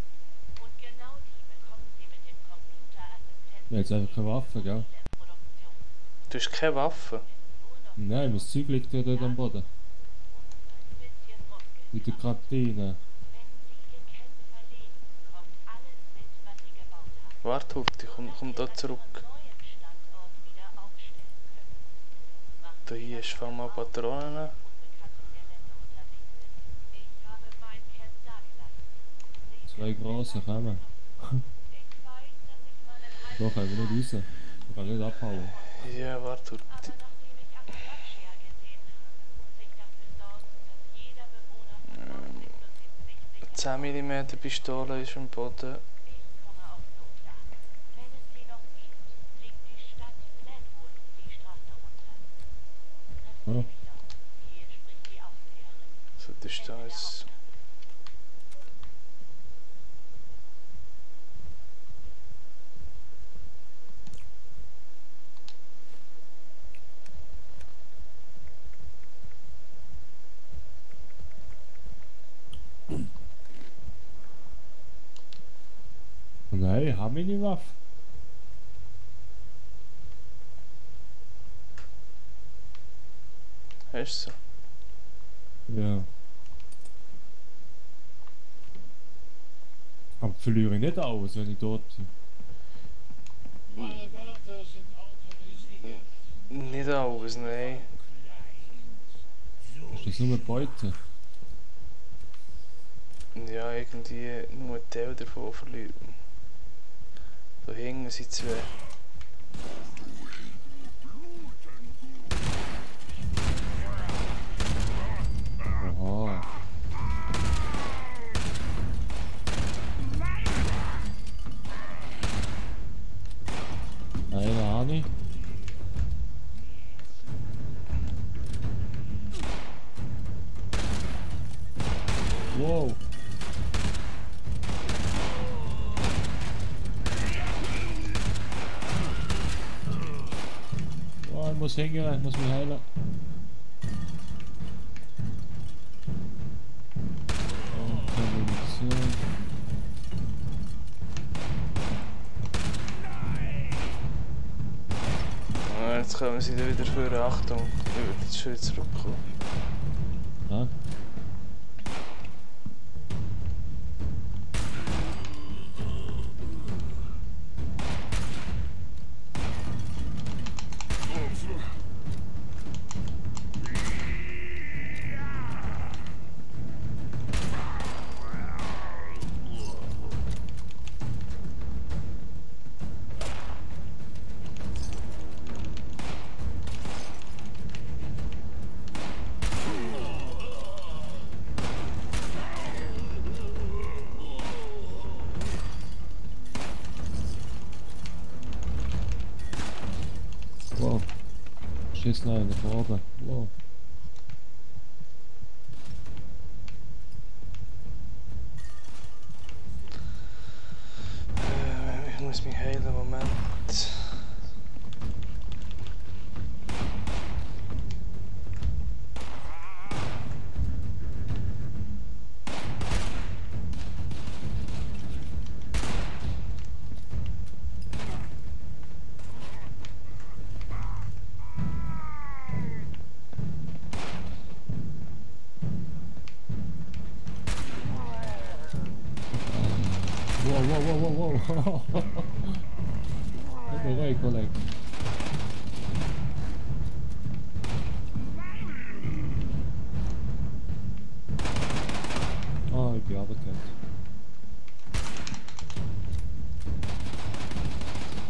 Und genau die bekommen Sie mit dem Computerassistenten. Jetzt einfach keine Waffe, gell? Produktion. Du hast keine Waffe. Nur noch Nein, mein Zeug liegt ja dort am Boden. ein bisschen Muskeln. In der Kantine. Wenn Sie Ihr Camp verlegen, kommt alles mit, was Sie gebaut haben. Warte, Hurti, komm da zurück. Neuen Standort wieder aufstellen können. Machen Da hier ist vor allem Patronen. unbekannten Gelände unterwegs sind. Ich habe mein Camp da gelassen. Sie Zwei grosse kommen. Ich weiß, dass ich meinen Heim... Da können wir nicht raus. Ich kann nicht abhauen. Ja, warte, Hurti. Aber nachdem ich Appalachia gesehen habe, muss ich dafür sorgen, dass jeder Bewohner von Bord 76 sicher 10 mm Pistole ist am Boden. Ich komme auch so klar. Wenn es sie noch gibt, liegt die Stadt Ja. Hier spricht die Aufseherin. So, das ist da jetzt. Nein, ich habe meine Waffe. Hast du so? Ja. Aber verliere ich nicht alles, wenn ich dort bin. Nicht alles, nein. Ist das nur Beute? Ja, irgendwie nur ein Teil davon verliert man. Da hängen sie zwei. Oha. Nein, auch nicht. Wow. Oh, ich muss hingehen, ich muss mich heilen. Und Munition. Ah, jetzt kommen sie da wieder für. Achtung, ich würde jetzt schon wieder zurückkommen. Ja. Wow. Schießt noch eine von oben. Wow. Ich muss mich heilen, Moment. Wow, wow, wow, wow, wow. Even ruhig, collega. Oh, ik heb het.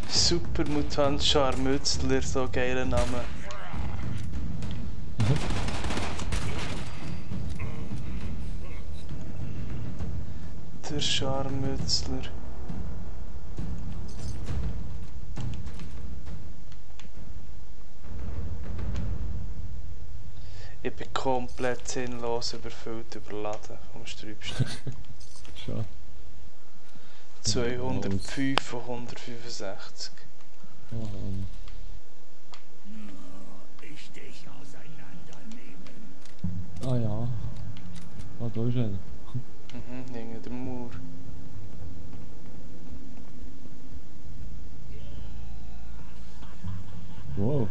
Supermutant Scharmützler, so geiler Name. Der Scharmützler. Ich bin komplett sinnlos überfüllt, überladen vom Sträubsten. Schade. 205 von 165. Oh, Ich dich auseinandernehmen. ah ja. Ah, da ist einer. Mhm, hinter dem Mauer. Wow.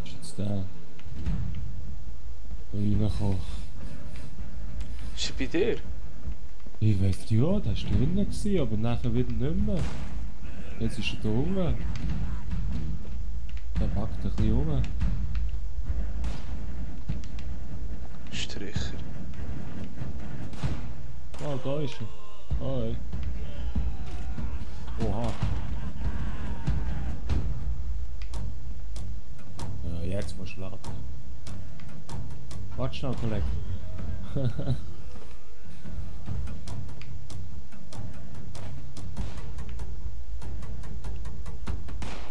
Was ist jetzt der? Reingekommen. Ist er bei dir? Ich weiß ja, der war drinnen, gewesen, aber nachher wieder nicht mehr. Jetzt ist er da unten. Der packt ein bisschen rum. Stricher. Ah, da ist er. Ah, ey. Oha. Ja, jetzt musst du laden. Warte schnell, Kollege.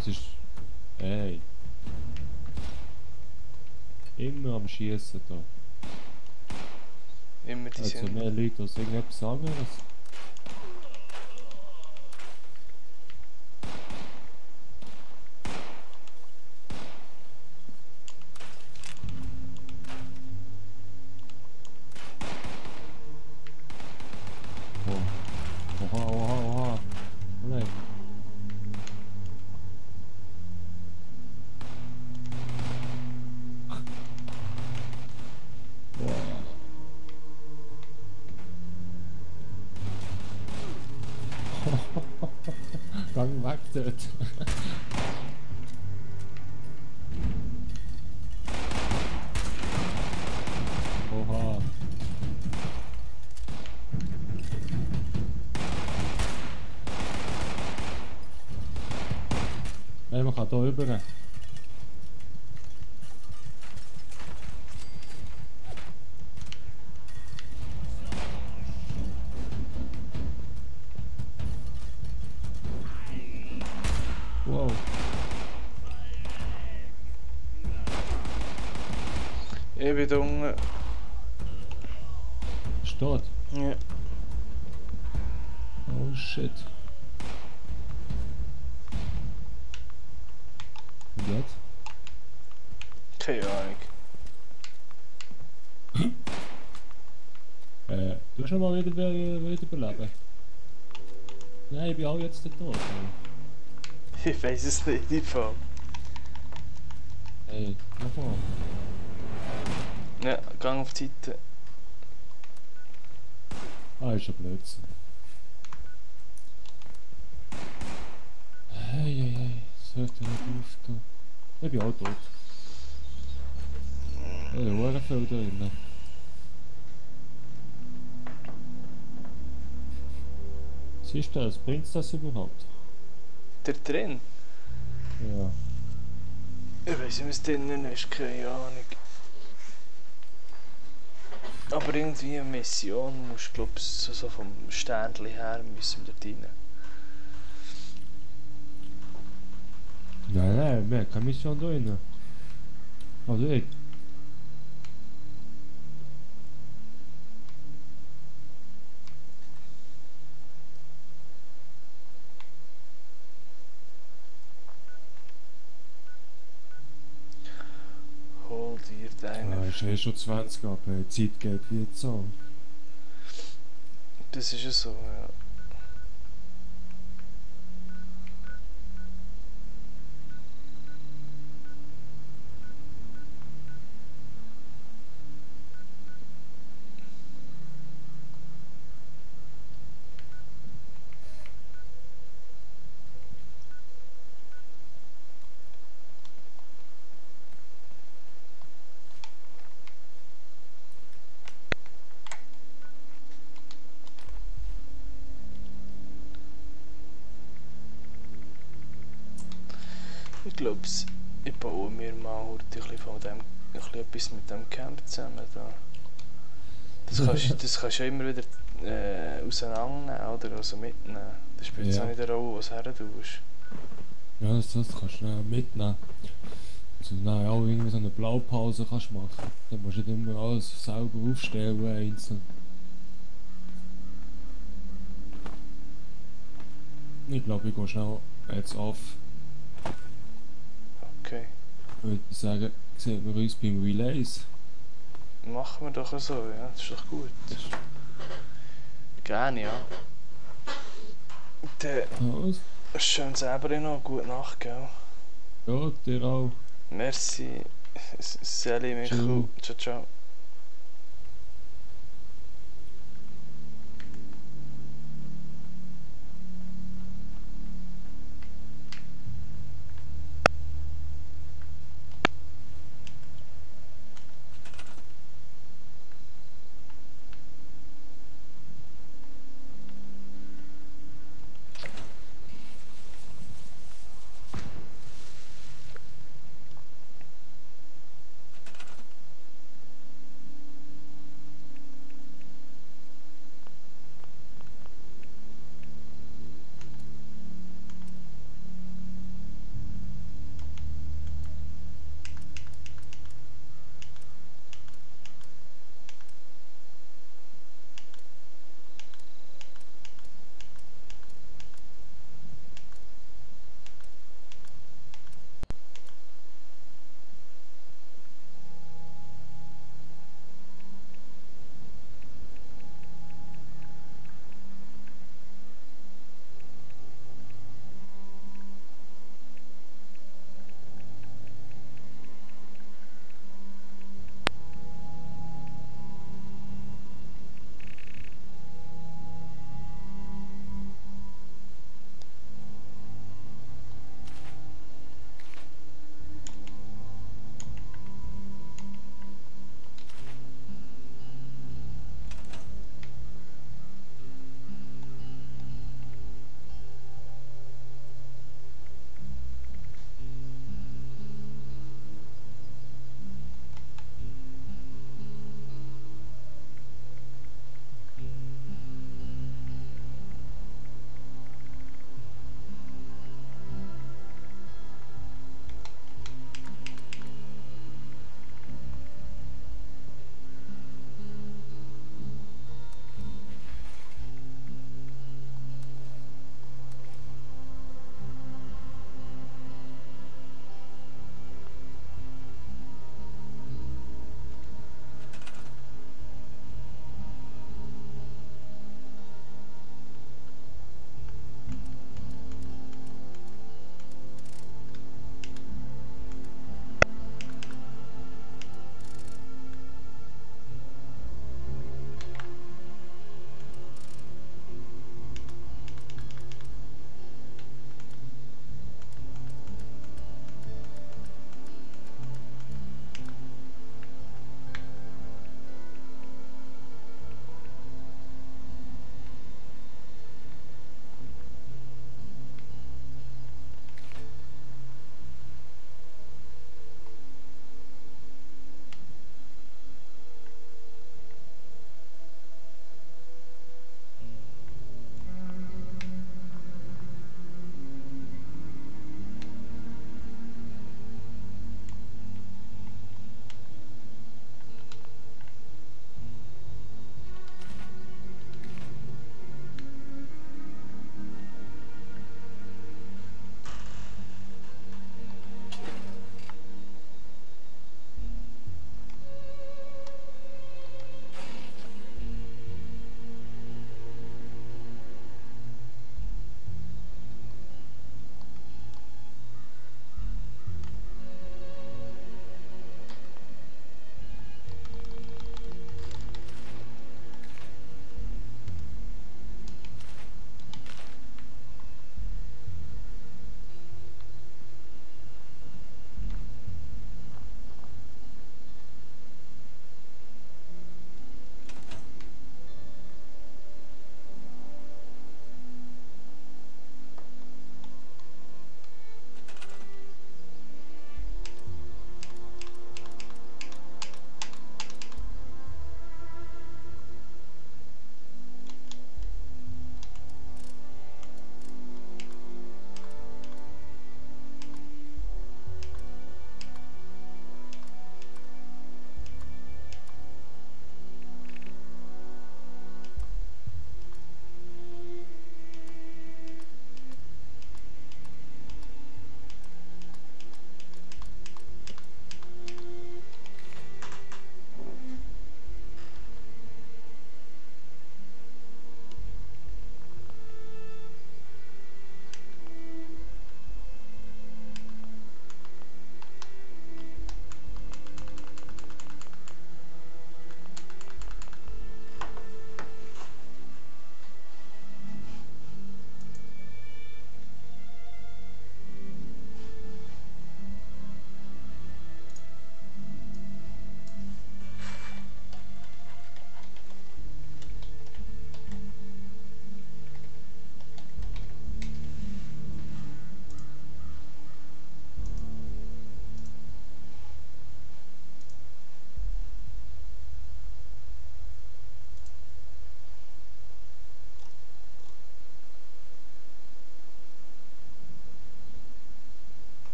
Es ist am Schießen da. Immer die Also sind. mehr Leute als irgendetwas anderes. Oh. Oha, oha, oha. Nein. Gang weg dort. Oha. Hey, man kann hier rüber. Wow. Ich bin da unten. Steht. Ja. Oh shit. Und jetzt? Keine Ahnung. Du hast schon mal wieder überleben. Nein, ich bin auch jetzt tot. Ich weiß es nicht, im Fall. Hey, nochmal. Ja, gang auf die Seite. Ah, ist ein Blödsinn. Hey, das hört ja nicht auf da. Ich bin auch tot. Ja, da ist viel drin. Siehst du das? Bringt's das überhaupt? Da drin? Ja. Ich weiß nicht, was drinnen ist, keine Ahnung. Aber irgendwie eine Mission musst du, glaube ich, so vom Sternchen her müssen wir dort rein. Nein, wir haben keine Mission da rein. Also ich. Hol dir deine. Ja, ist eh schon 20, aber die Zeit geht wie jetzt so. Das ist ja so, ja. Ich glaube, ich baue mir mal heute ein bisschen von dem, ein bisschen etwas mit dem Camp zusammen da. Das kannst du ja immer wieder auseinandernehmen oder also mitnehmen. Das spielt jetzt Ja. auch nicht eine Rolle, was her tust. Ja, das kannst du mitnehmen. Also dann auch irgendwie so eine Blaupause kannst du machen. Dann musst du nicht immer alles selber aufstellen, einzeln. Ich glaube, ich gehe schnell jetzt auf. Okay, Würde ich sagen, sehen wir uns beim Relays. machen wir doch so, ja, das ist doch gut. Gerne, ja. Dann Also, schön selber noch, gute Nacht, gell. ja, dir auch. Merci, Sally, Michu, ciao, ciao.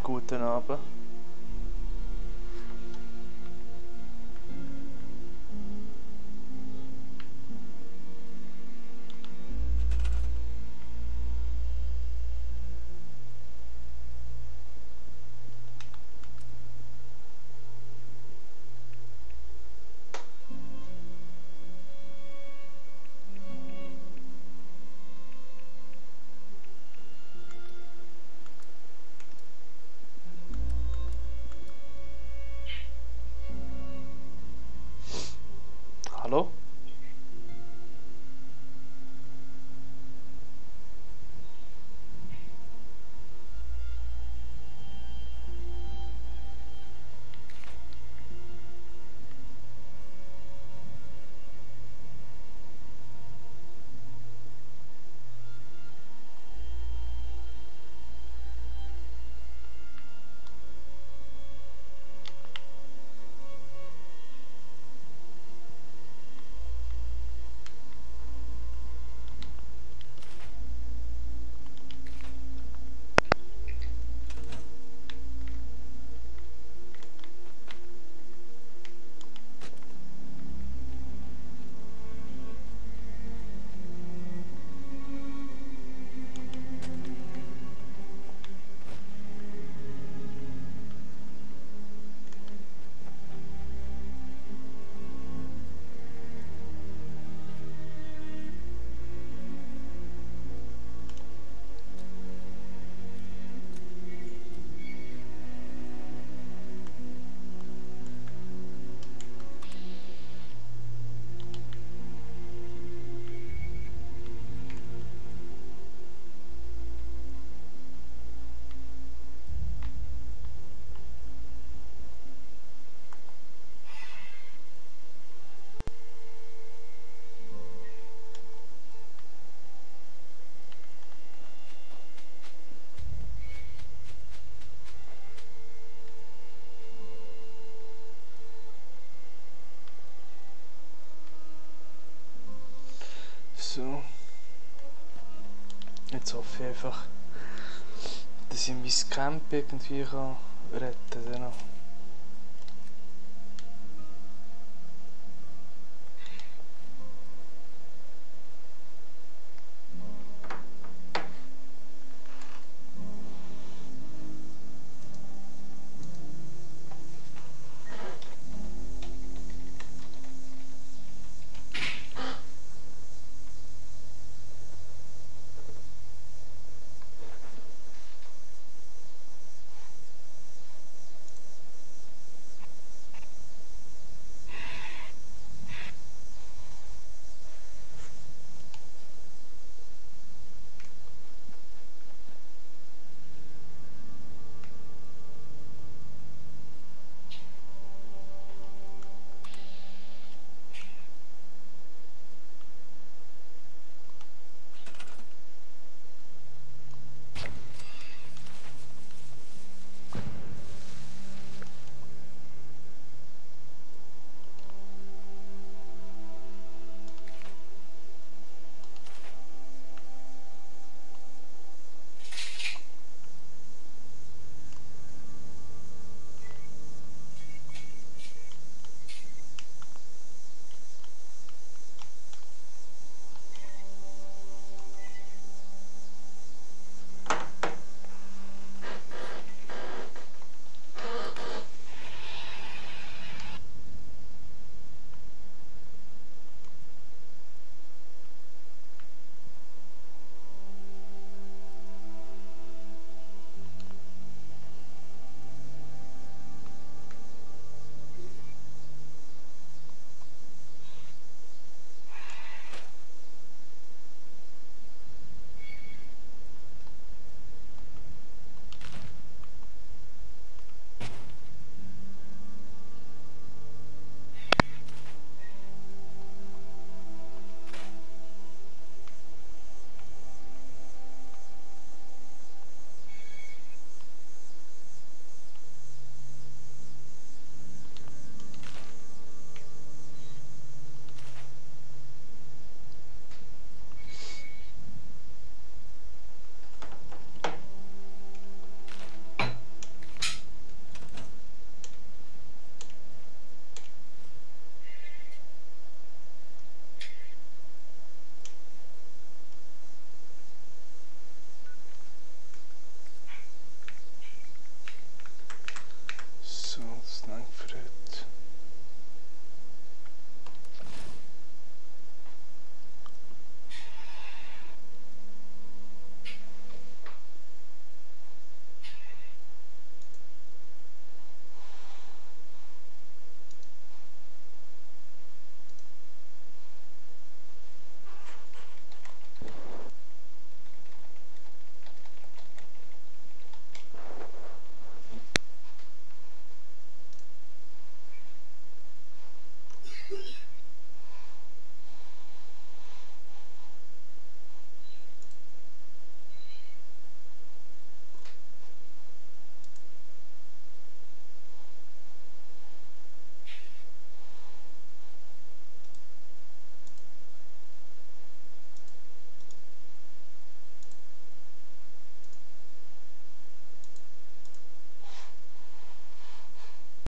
Guten Abend. Hallo? So. Jetzt hoffe ich einfach, dass ich mein Camp irgendwie retten kann.